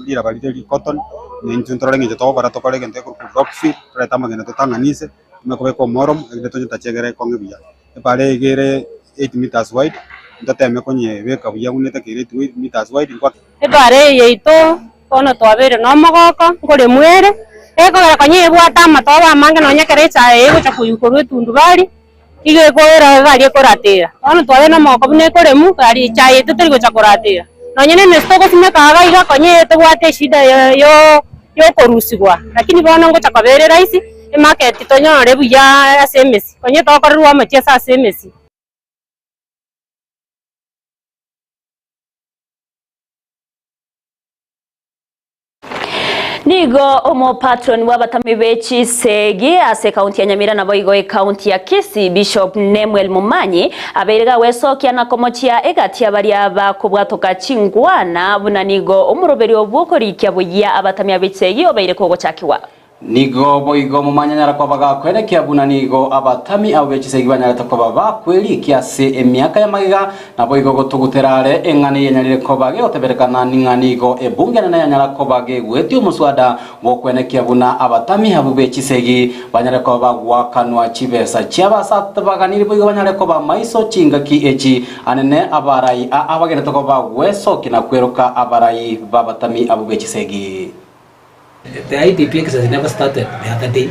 riraba rire ricotton, na intwe ntorore eng'encho togokora tokore egento gekorokwa block fill, torete amagena totang'anise, tome kobeka omoromo egere tonye egere ekong'e buya. Epaara eye iga ere eight meters wide, ntoteme konyebeka buya buna etakeire eight meters wide. Epaara eye yaito bono twabeire nomogoko, nkoremwa ere, ekogera konya ebwate amatobe amange nonya ekero echae eye egocha koywa korwa etundubari, igo ekoera egari ekoratera. Bono twabeire nomogoko buna ekoremwa, gari echae yaito teri gocha koratera. Nonya na emesi togosimeka iga iga konya tobwate eshida ya yokorusigwa, lakini bono ngocha koba ere rahisi, emarket tonyore buya ase emesi, konya tokorerwa amachiesa ase emesi. Nigo omopatron bw'abatami be chisegi ase ekaunti ya Nyamira naboigo ekaunti ya Kisii Bishop Nemuel Momanyi abeire gagwesokia na komochia egati ya baria bakobwatoka chingwana buna nigo omoroberio bw'okorikia buya abatami abe chisegi obeire kogochakigwa. Nigo boigo momanyanyara koba gakwerekia buna nigo abatami abo be chisegi banyarete koba bakwerikia ase emiaka y'amagega, naboigo gotugutera are eng'ana eyanyarire koba gegoteberekana ning'a nigo ebunge enene yanyara koba gegwetie omoswada bw'okwenekia buna abatami abwo be chisegi banyare koba bagoakanwa chibesa chi'abasabaganiri boigo banyare koba maiso chingaki echi anene abarai aa bagenderete koba bagwesokia na kweroka abarai b'abatami abwo be chisegi. The IPP exercise never started the other day.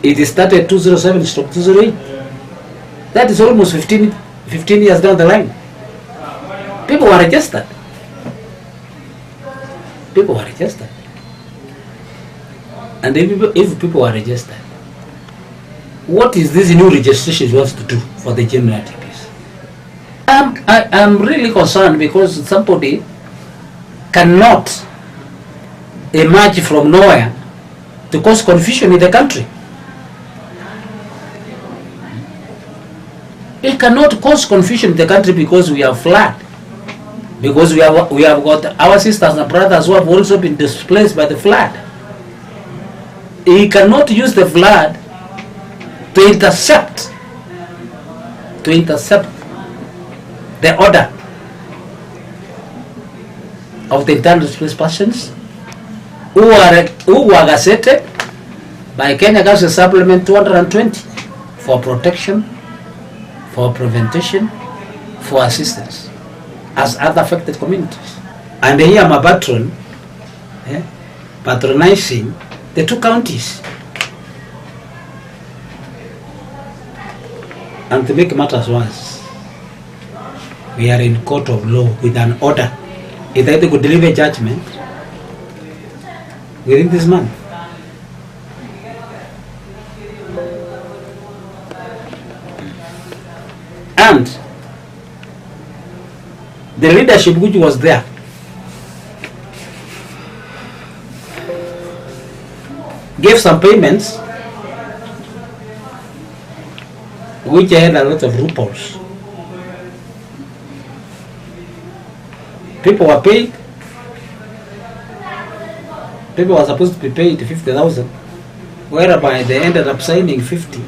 It started 207 stroke 208. That is almost 15, 15 years down the line. People were registered. People were registered. And if people, if people were registered, what is this new registration you want to do for the general IDPs? I'm, I, I'm really concerned because somebody cannot emerge from nowhere to cause confusion in the country. It cannot cause confusion in the country because we have flood. Because we have, we have got our sisters and brothers who have also been displaced by the flood. He cannot use the flood to intercept to intercept the order of the internally displaced persons who are who were gazetted by Kenya Council Supplement 220 for protection, for prevention, for assistance as other affected communities. And here I'm a patron, eh, patronizing the two counties. And to make matters worse, we are in court of law with an order. If they could deliver judgment within this month. And the leadership which was there gave some payments which had a lot of loopholes. People were paid. People were supposed to be paid 50,000, whereby they ended up signing 50.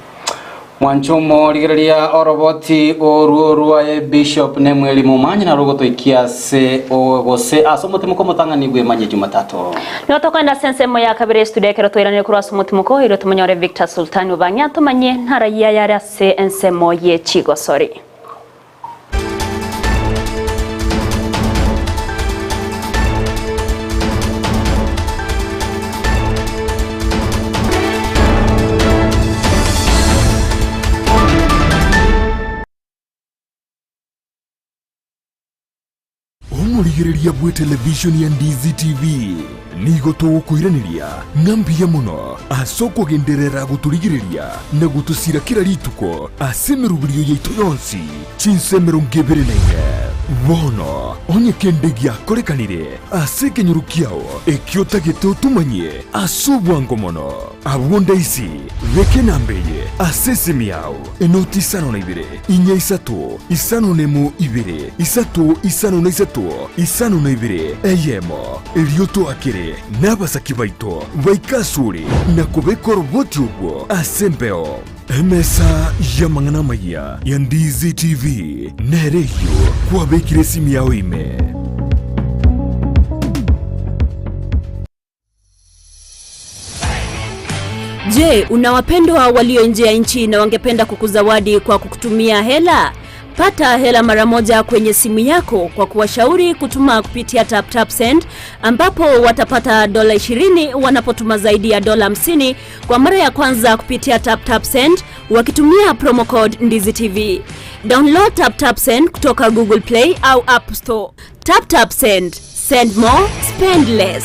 Mwanche omorigereria oroboti oruo rwaye Bishop Nemweli Momanyi naro rogotoikia ase gose ase omotimoko omotang'ani bw'emanye Jumatatu. Nigo tokoenda ase ensemo ya kabere estudio ekero twairanire korwa ase omotimoko erio tomonyore Victor Sultani Obang'e atomanyie naraia yare ase ensemo ye chigosori. Omorigereria bw'etelevishoni ya Ndizi TV nigo togokoiraneria ng'a mbuya mono ase okogenderera gotorigereria na gotosira kera rituko ase emeroberio yaito yonsi chinsa 24. Bono onye kende giakorekanire ase ekenyoro kiao ekio otagete otomanyie ase obwango mono, abwo ndaisi beka enamba eye ase esimi yao, enoti isano na ibere, inya isato, isano nemo ibere, isato isano na isato, isano na ibere, eyemo. Erio toakere nabasaki baito baike asore na kobeka oroboti orwo ase embeo. Emesa y'amang'ana amayia ya Ndizi TV nere eyio kwabekire esimi yao ime. Je, una wapendwa walio nje ya nchi na wangependa kukuzawadi kwa kukutumia hela? Pata hela mara moja kwenye simu yako kwa kuwashauri kutuma kupitia TapTap Send ambapo watapata dola 20 wanapotuma zaidi ya dola 50 kwa mara ya kwanza kupitia TapTap Send wakitumia promo code Ndizi TV. Download TapTap Send kutoka Google Play au App Store. TapTap Send. Send more, spend less.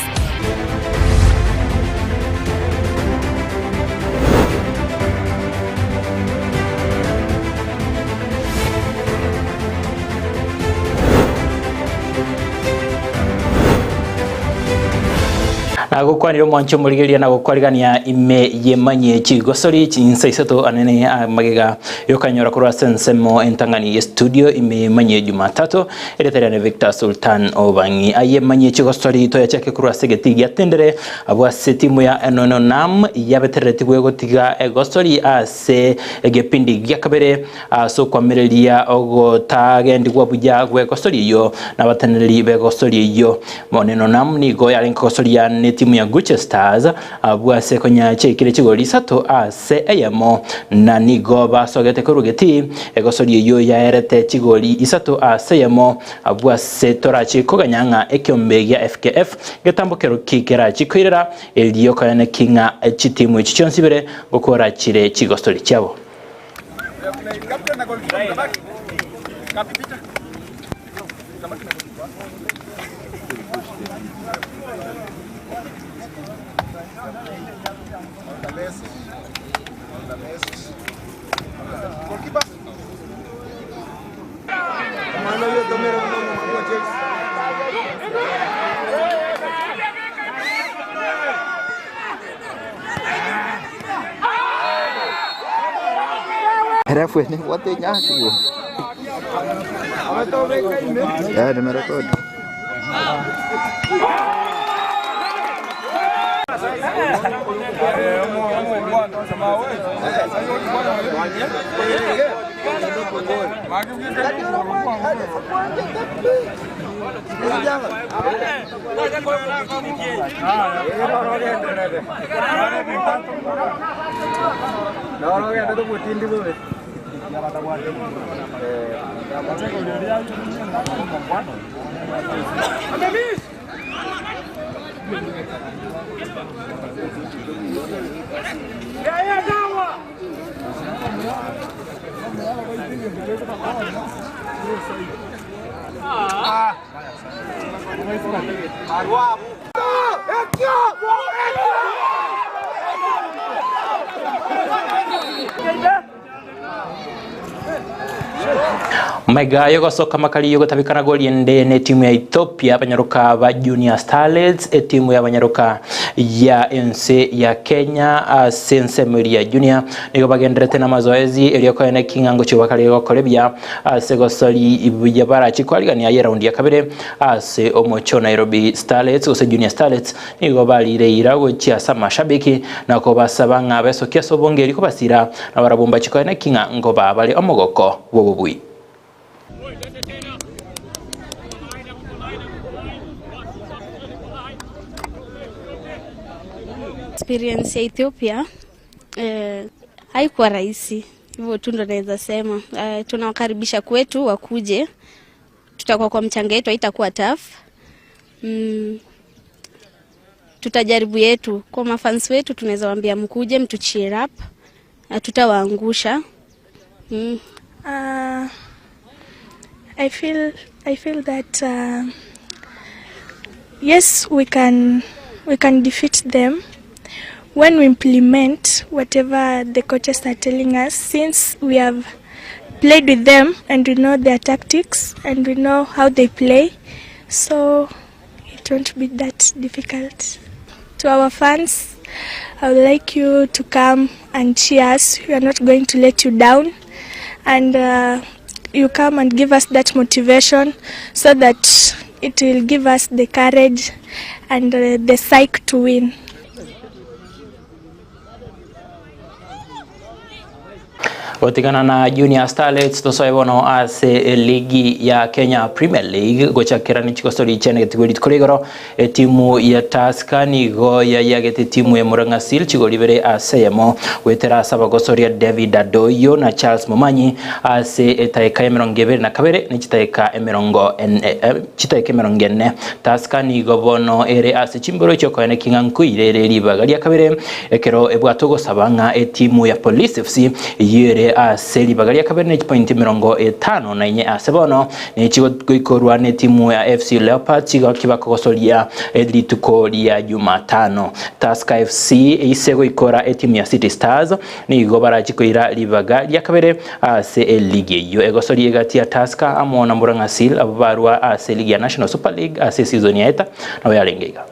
Nagokwanire omwanche omorigereria na gokwarigania ime yemanyie chigosori chinsa isato anene magega yokanyora korwa ase ensemo entang'ani ye studio ime yemanyie Jumatatu ereterane Victor Sultan Obang'i aye manyie chigosori toyachake korwa ase egetii giatendere abwo ase timu ya Enono Nam yabetereretigwe gotiga egosori ase egepindi gia kabere ase okoamereria ogotagendigwa buya gw'egosori eyio na abatenereri b'egosori eyio. Moneno Nam nigo yarenge kogosoria n'etimu ya Guche Stars abwo ase konya chiaikire chigori isato ase eyemo na nigo basogete korwa getii egosori eyio yaerete chigori isato ase eyemo abwo ase torachi koganya ng'a ekiombe gia FKF getambokero ki kerachi koirera erio koyaneki ng'a chitimu echi chionsi ibere ngokora chire chigosori chiabo. Refu nebwate enyasi bo. Eh, nimerekodi. Maiga yogosoka makali yogotabikana goli ende ne timu ya Ethiopia abanyaruka ba Junior Starlets, etimu ya abanyaruka ya NC ya Kenya ase ensemo ya Junior nigo bagenderete na mazoezi eriokoene king'ango chibakari gokorebia ase gosori ibuya barachikwarigania ye raundi ya kabere ase omocho Nairobi Starlets gose Junior Starlets nigo barire ira gochia ase amashabiki na kobasaba ng'a besokia ase obongeri kobasira na barabomba chikoene king'ango babare omogoko bw'obobui. Experience ya Ethiopia haikuwa rahisi, hivyo tu ndo naweza sema. Tunawakaribisha kwetu wakuje, tutakuwa kwa mchanga yetu, haitakuwa tough. Tutajaribu yetu kwa mafans wetu, tunaweza waambia mkuje, mtu cheer up, hatutawaangusha. I feel that yes, we can defeat them when we implement whatever the coaches are telling us, since we have played with them and we know their tactics and we know how they play, so it won't be that difficult. To our fans, I would like you to come and cheer us. We are not going to let you down, and you come and give us that motivation so that it will give us the courage and the psych to win. Gotigana na Junior Starlets tosoe bono ase ligi ya Kenya Premier League gochakera ni chikosori chene getigori rituko etimu ya Tusker nigo yayagete timu ya Murang'a Seal chigori bere ase yemo gwetera ase abagosoria David Adoyo na Charles Momanyi ase etaeka ya 22 ne chitaeka 40. Tusker nigo bono ere ase chimboro chiokoene king'ankuire ere ribaga ria kabere ekero ebwato gosaba ng'a etimu ya Police FC yere ase ribaga ria kabere ne point 54 ase bono nechigo goikorwa ne timu ya FC Leopards chigo kibakogosoria rituko ria Jumatano. Tusker FC ise goikora etimu ya City Stars nigo barachikoira ribaga ria kabere ase eligi eyo egosoria egati ya Tusker amo na Murang'a Seal abo barwa ase ligi ya National Super League ase season ya eta nabo yarenge iga.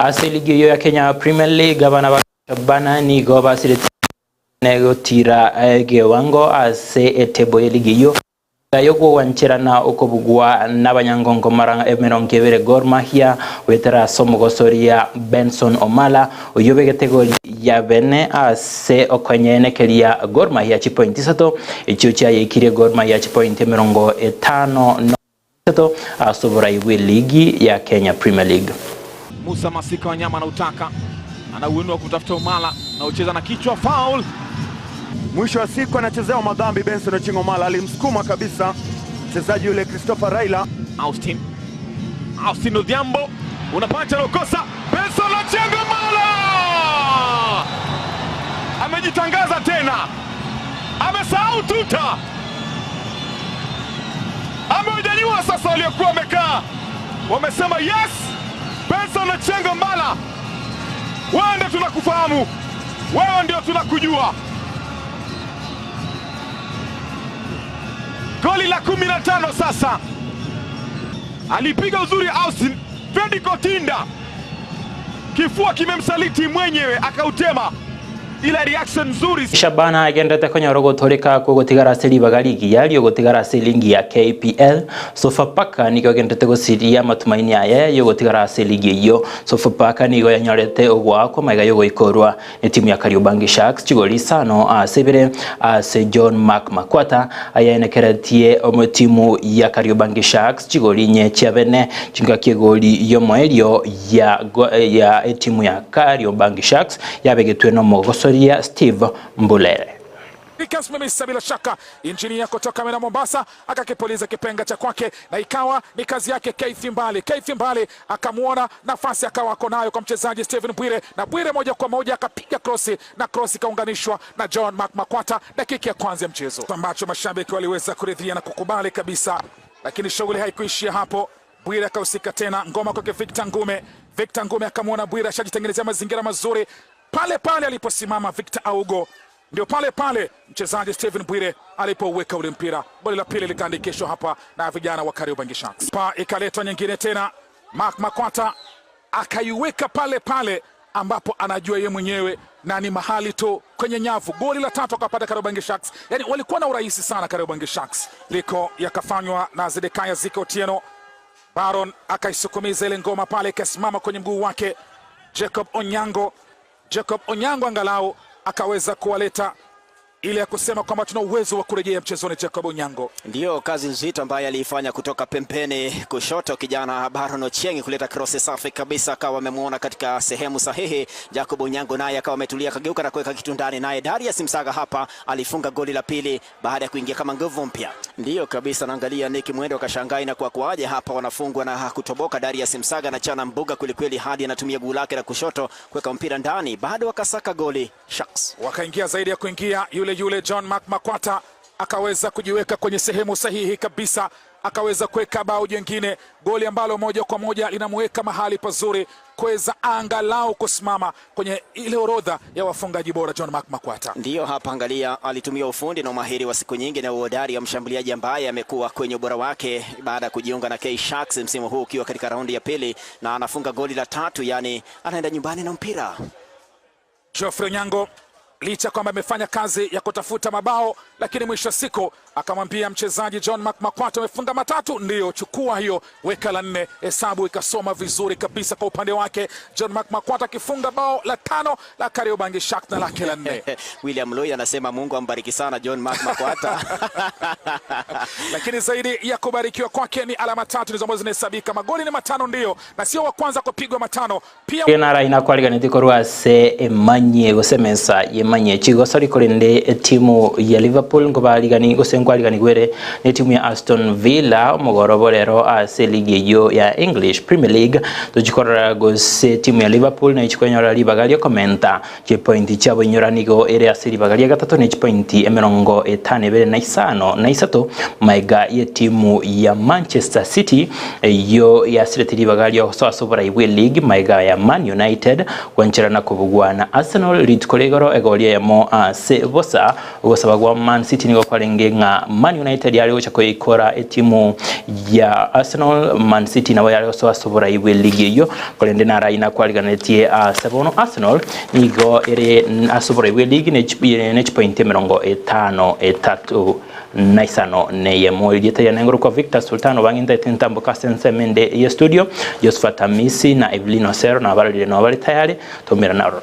Ase eligi eyio ya Kenya Premier League abana ba Shabana nigo basirete gotira egewango ase etable y'eligi eyio yogwancherana okobugwa n'abanyangongo mara 20 Gor Mahia goetera ase omogosoria Benson Omala oyio obegete egori ya bene ase okonyenekeria Gor Mahia chipointi isato echio chiayeikirie Gor Mahia chipointi 53 ase oborai bw'eligi ya Kenya Premier League. Musa Masika Wanyama anautaka, anauinua kumtafuta Omala, naucheza na kichwa, foul. Mwisho wa siku anachezewa madhambi. Benson Ochieng Omala alimsukuma kabisa mchezaji yule Christopher Raila. Austin, Austin Odhiambo unapacha na ukosa. Benson Ochieng Omala amejitangaza tena, amesahau tuta, amewanyanyua sasa waliokuwa wamekaa, wamesema yes, Benson Ochieng Omala, wewe ndio tunakufahamu, wewe ndio tunakujua. Goli la 15 sasa, alipiga uzuri Austin Fredi Kotinda, kifua kimemsaliti mwenyewe akautema, ila reaction nzuri. Shabana agendete konyora ogotoreka kogotigara ase ribaga rigiya riogotigara ase eligi ya KPL. Sofapaka nigo egendete gosiria amatumaini aye yogotigara ase eligi eyio. Sofapaka nigo yanyorete ogoakwa maiga yogoikorwa netimu ya Kariobangi Sharks chigori isano ase ibere ase John Mark Makwata ayenekeretie timu ya Kariobangi Sharks chigori inye chiabene chingaki egori yomoerio ya ya etimu ya Kariobangi Sharks yabegetwe nomogosoria Steve Mbulere. Ikasimamisha bila shaka injinia kutoka mena Mombasa akakipuliza kipenga cha kwake, na ikawa ni kazi yake Keith Mbale. Keith Mbale akamwona nafasi akawa ako nayo kwa mchezaji Steven Bwire, na Bwire moja kwa moja akapiga krosi na krosi ikaunganishwa na John Mark Makwata, dakika ya kwanza ya mchezo, ambacho mashabiki waliweza kuridhia na kukubali kabisa, lakini shughuli haikuishia hapo. Bwire akahusika tena, ngoma kwake Victor Ngume. Victor Ngume akamwona Bwire ashajitengenezea mazingira mazuri pale pale aliposimama Victor Augo ndio pale pale mchezaji Steven Bwire alipouweka ule mpira. Goli la pili likaandikishwa hapa na vijana wa Kariobangi Sharks. Pa ikaletwa nyingine tena, Mark Makwata akaiweka pale pale ambapo anajua ye mwenyewe na ni mahali tu kwenye nyavu. Goli la tatu akapata Kariobangi Sharks. Yani walikuwa na urahisi sana Kariobangi Sharks. Liko yakafanywa na Zedekaya Ziko Otieno. Baron akaisukumiza ile ngoma pale ikasimama kwenye mguu wake Jacob Onyango. Jacob Onyango angalau akaweza kuwaleta ile ya kusema kwamba tuna uwezo wa kurejea mchezoni. Jacob Onyango Ndiyo kazi nzito ambayo aliifanya kutoka pembeni kushoto, kijana Baron Ochieng kuleta krosi safi kabisa, akawa amemwona katika sehemu sahihi. Jacob Onyango naye akawa ametulia, akageuka na kuweka kitu ndani, naye Darius Msaga hapa alifunga goli la pili baada ya kuingia kama nguvu mpya. Ndiyo kabisa, naangalia Nick Mwendo akashangaa inakuwa kwaje hapa, wanafungwa na kutoboka. Darius Msaga na chana mbuga kwelikweli, hadi anatumia guu lake la kushoto kuweka mpira ndani, bado akasaka goli Sharks. Wakaingia zaidi ya kuingia, yule yule John Mark Makwata akaweza kujiweka kwenye sehemu sahihi kabisa, akaweza kuweka bao jingine, goli ambalo moja kwa moja linamuweka mahali pazuri kuweza angalau kusimama kwenye ile orodha ya wafungaji bora John Mark Makwata. Ndiyo hapa, angalia, alitumia ufundi na umahiri wa siku nyingi na uhodari wa mshambuliaji ambaye amekuwa kwenye ubora wake baada ya kujiunga na K Sharks msimu huu ukiwa katika raundi ya pili, na anafunga goli la tatu, yani anaenda nyumbani na mpira. Geoffrey Onyango licha kwamba amefanya kazi ya kutafuta mabao, lakini mwisho wa siku akamwambia mchezaji John Mark Makwata, amefunga matatu, ndiyo chukua hiyo, weka la nne. Hesabu ikasoma vizuri kabisa kwa upande wake, John Mark Makwata akifunga bao la tano la Kariobangi Sharks na lake la nne. William Loi anasema Mungu ambariki sana John Mark Makwata. Lakini zaidi ya kubarikiwa kwake ni alama tatu ndizo ambazo zinahesabika. Magoli ni matano ndiyo, na sio wa kwanza kupigwa matano pia. Nara inakwariganĩtie korwo ase emanye gose mesa yemanye chigosori korende etimu ya Liverpool ngobarigani gose nkwariganigwere ne timu ya Aston Villa omogorobo rero ase ligi eyo ya English Premier League tochikorora gose timu ya Liverpool na ichikwenyora ribaga riokomenta chipointi chiabo inyora nigo ere ase ribaga ria gatato ne chipointi 52 na isato maiga ye timu ya Manchester City eyo yasirete ribaga riogosoa ase oborai bwa league maiga ya Man United gwancherana kobugwa na Arsenal rituko rigoro egori. egori eyemo ase bosa. Ogosaba gwa Man City nigo kwarenge ng'a Man United yare gocha koikora etimu ya Arsenal. Man City nabo yare gosoa ase oborai bwe ligi eyio, korende naro nakwariganetie ase bono Arsenal nigo ere ase oborai bwe ligi ne chipointi emerongo etano etato na isano na eyemo. Erieta riane ngorokwa Victor Sultan obang'intete ntamboka ase ensemo ende ye studio. Josephat Amisi na Evelyn Osero nabarorire nabo bare tayari toumerane aroro.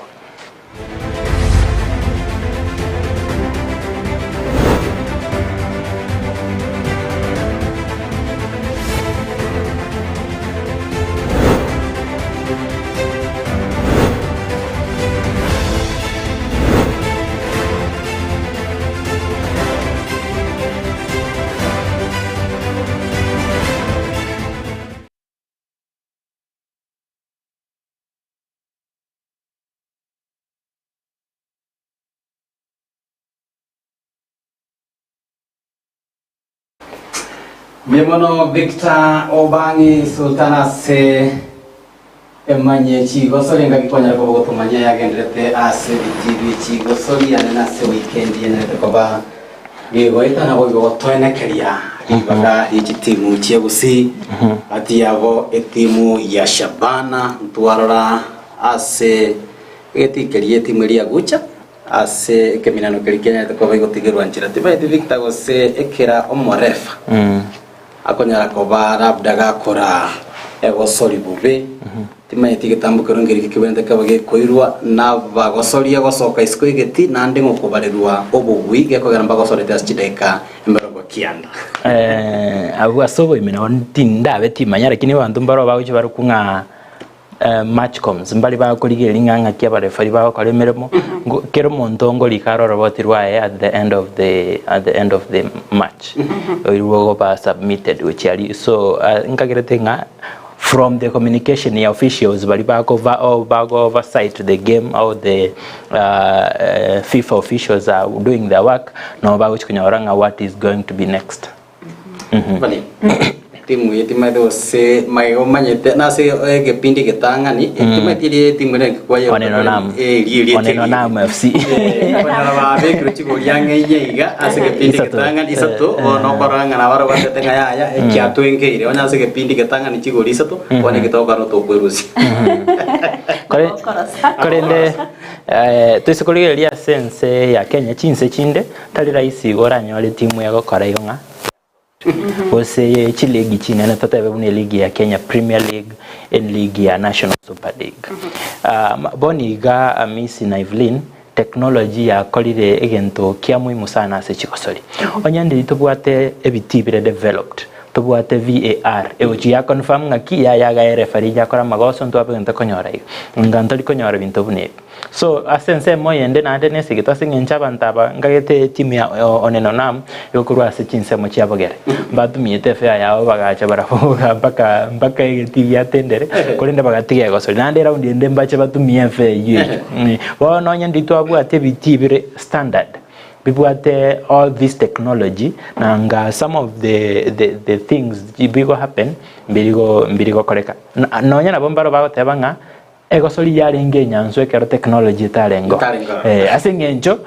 Mbuya mono Victor Obangi Sultan ase emanye chigosori engaki kwanyara koba gotomanya yagenderete ase ebitii bie chigosori ane nase weekend yenerete koba gegoeta nabo igo gotoenekeria ribaga rie chitimu chia Gusii gati yabo etimu ya Shabana ntwarora ase egetii keria etimu eria ya Gucha Ase ekeminano keria kianyarete koba igotigerwa nchera, tibaeti Victor gose ekera omorefa akonyara koba labda gakora egosori bobe, timanyeti egetambo keria nkerikio kebwenerete kebe gekoirwa nabagosoria gosoka isiko egeti naende ng'okobarerwa obobui gekogera mbagosorete ase chidaeka emerongo kianda. Abwo ase oboime nabo tindabe timanya lakini abanto mbaro bagochia barokwa ng'a Matchcoms mbari bakorigereria ng'a ng'aki abarefari bagokora emeremo, ngo kera omonto ngorika are oroboti rwaye at the end of the at the end of the match, oirwe ogoba submitted gochia aria. So nkagerete ng'a from the communication ya officials baria bakova o bago oversight the game or the FIFA officials are doing their work, nabo bagochia konyora ng'a what is going to be next. Timu eye timaete gose magega omanyete nase egepindi egetang'ani timaeti eria etimu ere kwaye Oneno Nam. Oneno Nam FC. Okonyora babekirwe chigori ang'e inye iga ase egepindi Isato. egetang'ani isato bono okorora ng'a nabo barobwatete ng'a yaya ekiatwengeire onye ase egepindi egetang'ani chigori isato bono egetoka notokwerusia. Kore- Korende toise korigereria ase ense ya Kenya chinse chinde Tari rahisi igo oranyore etimu egokora igo ng'a gose chiligi chinene totebe buna eligi ya Kenya Premier League, eligi ya National Super League. Bono iga Amisi na Evelyn, technology yakorire egento kia muhimu sana ase chigosori. Onye ndiri tobwate ebitii bire developed, tobwate VAR egochia ya confirm ng'aki yaya iga ereferee yakora amagoso ntwabe gento konyora iga. Inga ntori konyora binto buna ebi. So ase ensemo eyende naende nesegeto ase eng'encho abanto aba nkagete etimu ya Oneno Nam egokorwa ase chinsemo chia bogere mbatumiete efare yabo bagacha baraboga mpaka mpaka egetii giatendere korende bagatiga egosori naende eraundi ende mbache batumie efare eywo eywo. Bono onye ndiri twabwate ebitii bire standard bibwate all this technology nanga some of the the the things bigo happen mbirigo mbirigokoreka. Nonya nabo mbaro bagoteba ng'a Egosori yarenge enyansu ekero technology etarengo. Eh, ase eng'encho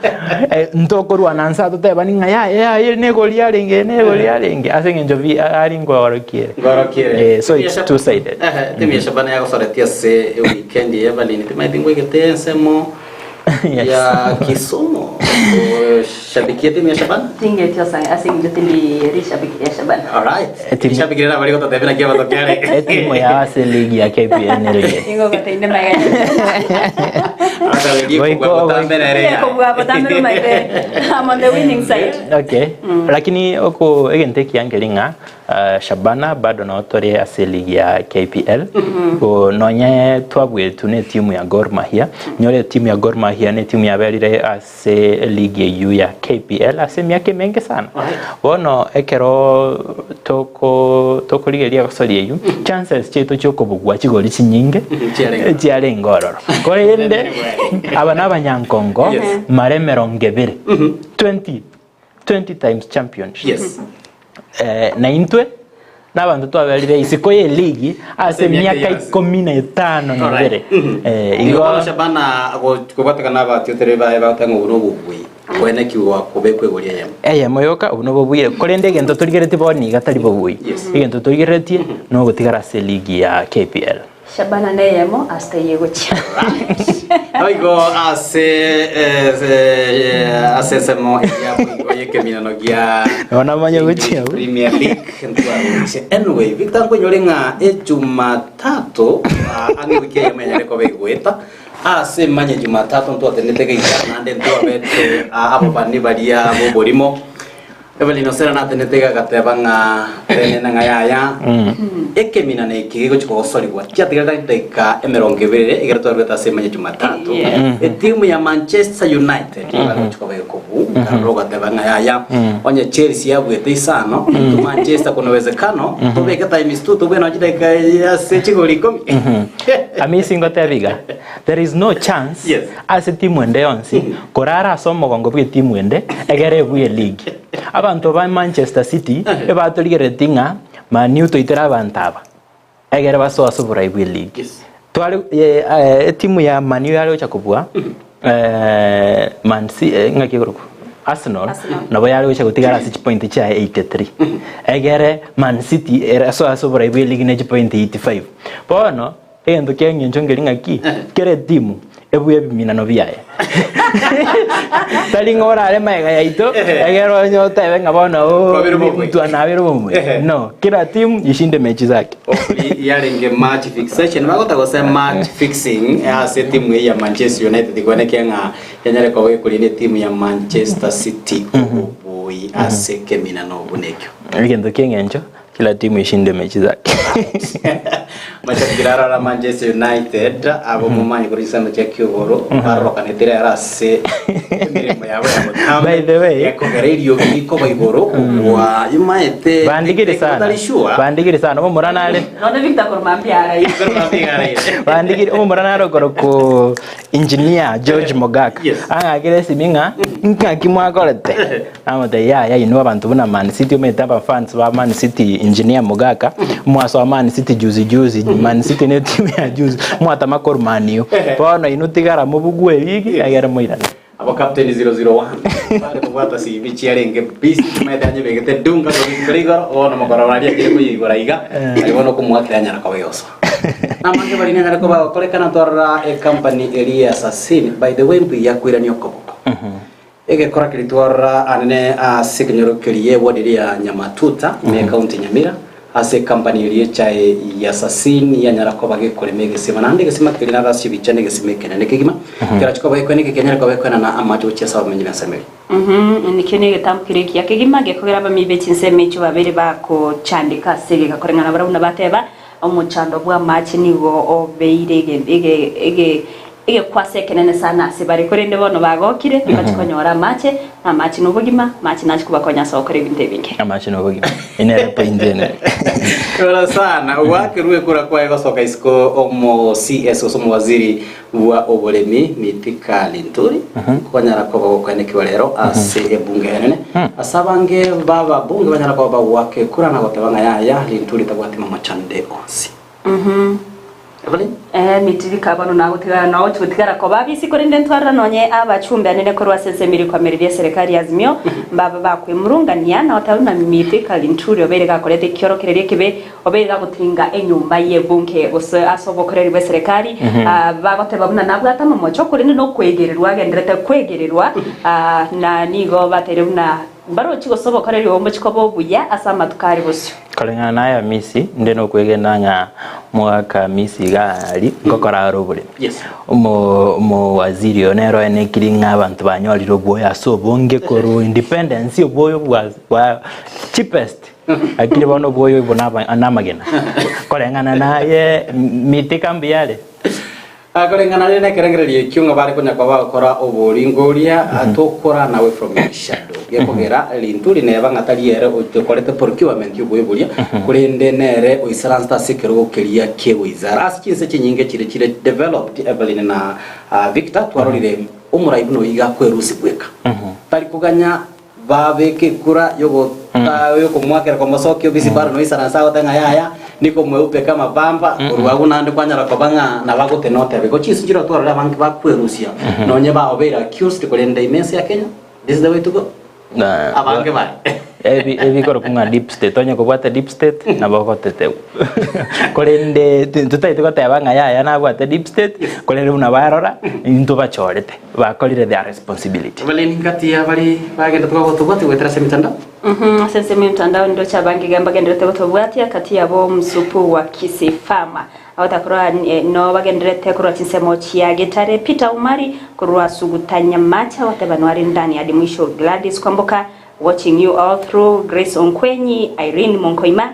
eh, ntokorwana nsa totebani ng'a ya ya eri negori yarenge eri negori yarenge ase eng'encho vi ari ngorokiere. Ngorokiere. Eh, so it's two sided. Ehe, timu ya Shabana yagosoretie ase weekend ya Evelyn timaeti ngwegete ensemo Yes. ya Kisumu oshabikie timu ya Shabana Tingeti ase ase eng'encho tindi rishabiki ria Shabana. Alright. Rishabiki rira bari gototebia naki abatokere. Etimu ya ase ligi ya KPL nere. Ingo goteine magega. Goiko- Kobua botambe rumaite. I'm on the winning side. Okay. Lakini oko egento ekiya nkeri ng'a Shabana bado noo tore ase eligi ya KPL Go nonye twabwetwe na etimu ya Gor Mahia nyore etimu ya Gor Mahia na etimu yaberire ase eligi eyio ya KPL ase emiaka emenge sana bono ekero toko tokorigereria egosori eyio chances chiaito chiokobugwa chigori chinyinge chiarenge ororo korende aba na abanyankongo mara emerongo ebere 20 20 times championship. Yes. Eh, na intwe Na abanto twaberire isiko ye ligi ase emiaka ikomi na etano na ebere. Eh, Igo igo bono Shabana kobwatekana abatiotereri baye bagoteba ng'a obo nobobui kwene ki gwakobekwa igoro eyemo. Eyemo yoka obo nobobui korende egento torigeretie bono iga tari bobui. Egento torigereretie nogotigara ase ligi ya KPL. Shabana neyemo ase taiyo egochia. Boigo ase ase ensemo eria boigo y'ekeminano gia Nabo namanya gochia abwo. Premier League ntwaroche. Anyway, Victor nkwenyore ng'a ejumatatu ah, ang'e wiki eyemo enyare koba egoeta ase manye jumatatu ntwatenete geita naende ntwabete ah, ababani baria b'oborimo Evelyn Osera natenete iga agateba ng'a tenena ng'a yaya ekeminano eke gegochia kogosorigwa chiatigarete chidaika emerongo ebere ekero twaruete ase emanye Jumatatu etimu ya Manchester United nigo bagochia koba ekobu karora ogateba ng'a yaya onye Chelsea yabuete isano intwe Manchester kuna uwezekano tobeke times two tobue nonye chidaika ase chigori ikomi. Amisi ngoteba iga, there is no chance ase timu ende yonsi korara ase omogongo bw'etimu ende egere ebue eligi. Abanto ba Manchester City ebatorigereretie ng'a Man U toitere abanto aba egere basoe ase oborai bw'eligi. Tware etimu ya Man U yare gocha kobua Man Ci ng'aki ekorokwa Arsenal nabo yare gocha gotigara ase chipointi chiaye 83 egere Man City esoe ase oborai bw'eligi ne chipointi 85. Bono Egento ki'engencho nkeri ng'aki, kera etimu ebue ebiminano biaye. Tari ng'a orare magega yaito, egere onye otebe ng'a bono oo, Kwabere omobui. mtu anabere omobui. No, kila timu ishinde mechi zake. yarenge match fixation bagota gose match fixing ase etimu eye ya Manchester United kwenekea ng'a yanyare koba ekorina etimu ya Manchester City obobui ase ekeminano buna ekio. Egento ki'engencho Kila timu ishinde mechi zake. Mashabiki rarora Manchester United abo momanye kore chisemo chia kiogoro barorokanete rero ase emeremo yabo ya botambe By the way, ekogera eriogi rikoba igoro kobua imaete Bandigiri sana. otari sure Bandigiri sana. Omomura nare. Nonye Victor koromambia araire. Bandigiri omomura nare okoroku engineer George Mogaka. Ang'akire esimi ng'a ng'aki mwakorete. Namotebia, Yaya, inwe abanto buna Man City, omanyete abafans ba Man City, Engineer Mogaka, mwasoa Man City juzi juzi, Man City ne etimu ya juzi, mwatama korwa Man U. Bono inwe tigara mobugwe eligi, egere moirane. Abo captain 001 bare kobwata CV chiarenge busy chimaete anyebegete dunga korwa igoro bono mokoro baria achire koyeigora iga aye bono okomoakera anyara koba egosoa. Namange baria nanyare koba agokorekana twarora ecompany eria ya Sasini by the way mbuya koirania okoboko. Egekora keria twarora anene ase ekenyoro keria eward eria ya Nyamatuta ime ekaunti ya Nyamira ase ekampani eria echae ya Sasin yanyara koba gekorema egesima naende egesima keria naro ase ebicha na egesima ekenene kegima kerache koba gekoena eke kenyare koba gekoenana amache gochia ase abamenyi b'ensemo eria. Ekio negetambo keria ekiya kegima gekogera abamenyi be chinsemo echio babere bagochandeka ase egeka koreng'ana barabwo buna bateba, Omochando bw'amaache nigo obeire egekwasa ekenene sana ase bare, korende bono bagokire, mbachie konyora amaache, na amaache nobogima, amaache nachie kobakonya ase ogokora ebinto ebinge. Amaache nobogima. Ere nere point ene. Rora sana, gwakerwe ekura kwaye gosoka isiko omo CS gose omowaziri bwa oboremi Mithika Linturi konyara koba gokoenekiwa rero ase ebunge enene ase abange b'ababunge banyara koba bagoaka ekura na goteba ng'a yaya Linturi tabwati mamochande onsi. Evelyn? Ee, Mitirika bono nagotigara nao gotigara koba abisi, korende ntwarora nonye abachumbe anene korwa ase ensemo eria ekwamireria eserekari ya Azimio mbaba bakwemurungania na goteba buna Mithika Linturi obeire gakoreta ekiorokererio ekebe Obeire gagotinga enyomba y'ebunge gose ase obokoreri bw'eserekari, bagoteba buna nabwate amamocho, korende nokwegererwa agenderete kwegererwa, na nigo bateire buna mbarochi gose obokoreri obo mbochi koba obuya ase amatuko are bosio. Koreng'ana naye Hamisi, inde nokwegena ng'a mogaka Hamisi iga aria ngokora are oboremi. Omo omowaziri oyo nere oenekiri ng'a abanto banyorire obwoyo ase obonge korwa independence obwoyo bwa bwa cheapest. Lakini bono obwoyo obo namagena. Koreng'ana naye mitika mbuya are. Koreng'ana rende nekerengererio ekio ng'a bare konya koba bagokora oboringoria, tokora nawe from your shadow. Gekogera rinturi neba ng'a tari ere okorete procurement y'oboyo boria, korende nere oisaransete ase ekerogo keria ki'egoisara. Ase chinse chinyinge chire chire developed, Evelyn na Victor, twarorire omorai buna oyio iga akwerusia bweka. Tari koganya. Babeke ekura yokomwakera komosokia obisi bado noisaranse agote ng'a yaya niko mweupe kama pamba korwa agwo naende kwanyara koba ng'a nabagotena otebe igo chinsu nchire otwarore abange bakwerusia nonye baobeire accused korende ime ense ya Kenya this is the way to go abange bare. Ebi ebikorokwa ng'a deep state onye kobwate deep state nabo ogotetegwa korende totaeti goteba ng'a yaya nabwate deep state korende buna barora intwe bachorete. Bakorire their responsibility. Evelyn ngati ya bari bagenderete gotobwatia goetera ase emetandao. Ase ensemo y'emtandao nindoche abange iga mbagenderete gotobwatia kati yabo omusupu wa Kisii Farmer agotakorwa no bagenderete korwa chinsemo chia Getare Peter Omari korwa Suguta Nyamache agoteba nware ndani hadi mwisho Gladys Kwamboka watching you all through Grace Onkwenyi Irene Monkoima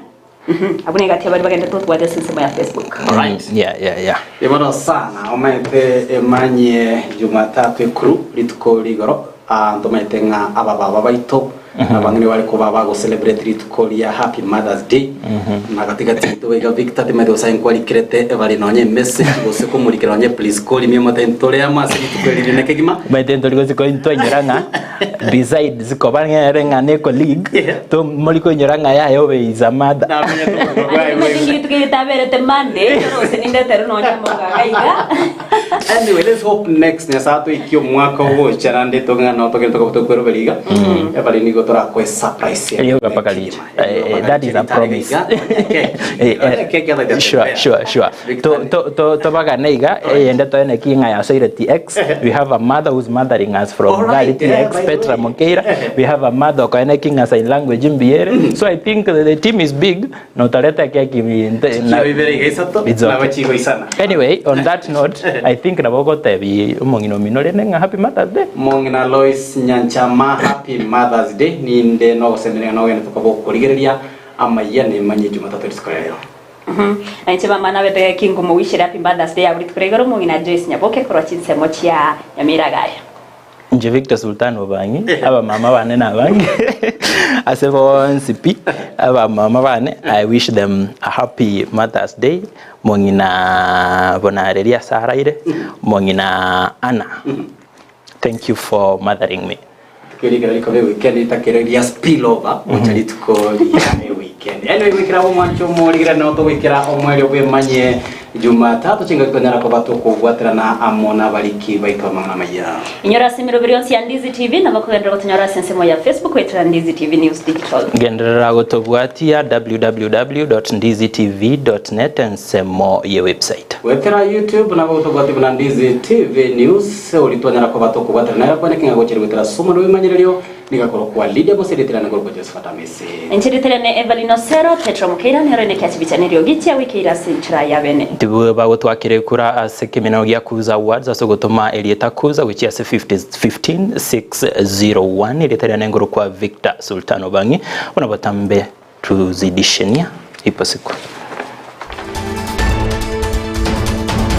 Abwo negati y'abaria bagenderete gotobwatia ase ensemo ya Facebook. Alright. Yeah, yeah, yeah. Ibono sana omanyete emanyie Jumatatu ekuru rituko rigoro ah, ntomanyete ng'a abababa baito abang'ina bare koba bago celebrate rituko ria Happy Mother's Day na gatigati yaito iga Victor timanyete gose aye nkwarikerete ebari nonye emessage gose komorikera nonye please call me omote ntore amo ase rituko eri rinene kegima. Omanyete ntori gose twainyora ng'a Besides koba ng'ere ng'a ne colleague, to mori koinyora ng'a yaya obe is a mother. Rituko ritaberete Monday, rose nindetere nonya omogaka iga. Anyway, let's hope next Nyasaye atoikie omwaka ogocha naende togeng'a no togende tokoba tokwerobera iga. Ebari nigo torakoe surprise. Erioga mpaka riche. That is a promise. Sure, sure, sure. To- to- to- Tobagane iga, eyende toene ki ng'a yasoire TX. We have a mother who's mothering us from Alright, Gari yeah, TX, by the Petra way. Mokeira. We have a mother okoene ki ng'a sign language mbiyere. So I think the team is big. Notareta keki Chikiro ibere iga isato, It's okay. nabo chigoisana. Anyway, on that note, I think nabo ogotebi omong'ina omino rende ng'a happy Mother's Day. Mong'ina Lois Nyanchama happy Mother's Day ninde nogosemeria ng'a nogende tokoba okorigereria amayia nemanye Jumatatu rituko ria rero. Na inche mama nabete gaki nkomowishere happy Mother's Day abwo rituko ria igoro omong'ina Joyce Nyaboke korwa chinsemo chia Nyamira Gaya. Inche Victor Sultan Obangi, abamama bane nabange ase bonsi pi, abamama bane I wish them a happy Mother's Day, mong'ina Bonareria ase araire, mong'ina Anna, thank you for mothering me. Rituko eri ekero rikoba eweekend ritakere ria spill over gocha rituko ria eweekend. Anyway goikera omwancho omorigera no togoikera omwerio bwemanye Jumatatu chingaki tonyara koba tokobwaterana amo nabariki baito amang'ana amaya. Inyora ase emeroberi yonsi ya Ndizi TV nabo kogenderera gotonyora ase ensemo ya Facebook goetera Ndizi TV News Digital. Genderera gotobwatia www.ndizitv.net ensemo ye website. Goetera YouTube nabo gotobwatia buna Ndizi TV News ori twanyara koba tokobwaterana nere kwane king'a gochia goetera ase omorero bw'emanyererio Nigo akorokwa Lidia gose erieta riane nkorokwa Josephat Amisi. Inche erieta riane Evelyn Osero, Petro Mokeira nero ine kia chibicha neriogi chia wikeire ase enchera y'abene. Tibwe bagotwakera ekura ase ekeminano gia Kuza Awards ase ogotoma erieta Kuza gochia ase 50601 erieta riane nkorokwa Victor Sultan Obang'i buna botambe tuzidishenia ipo siku.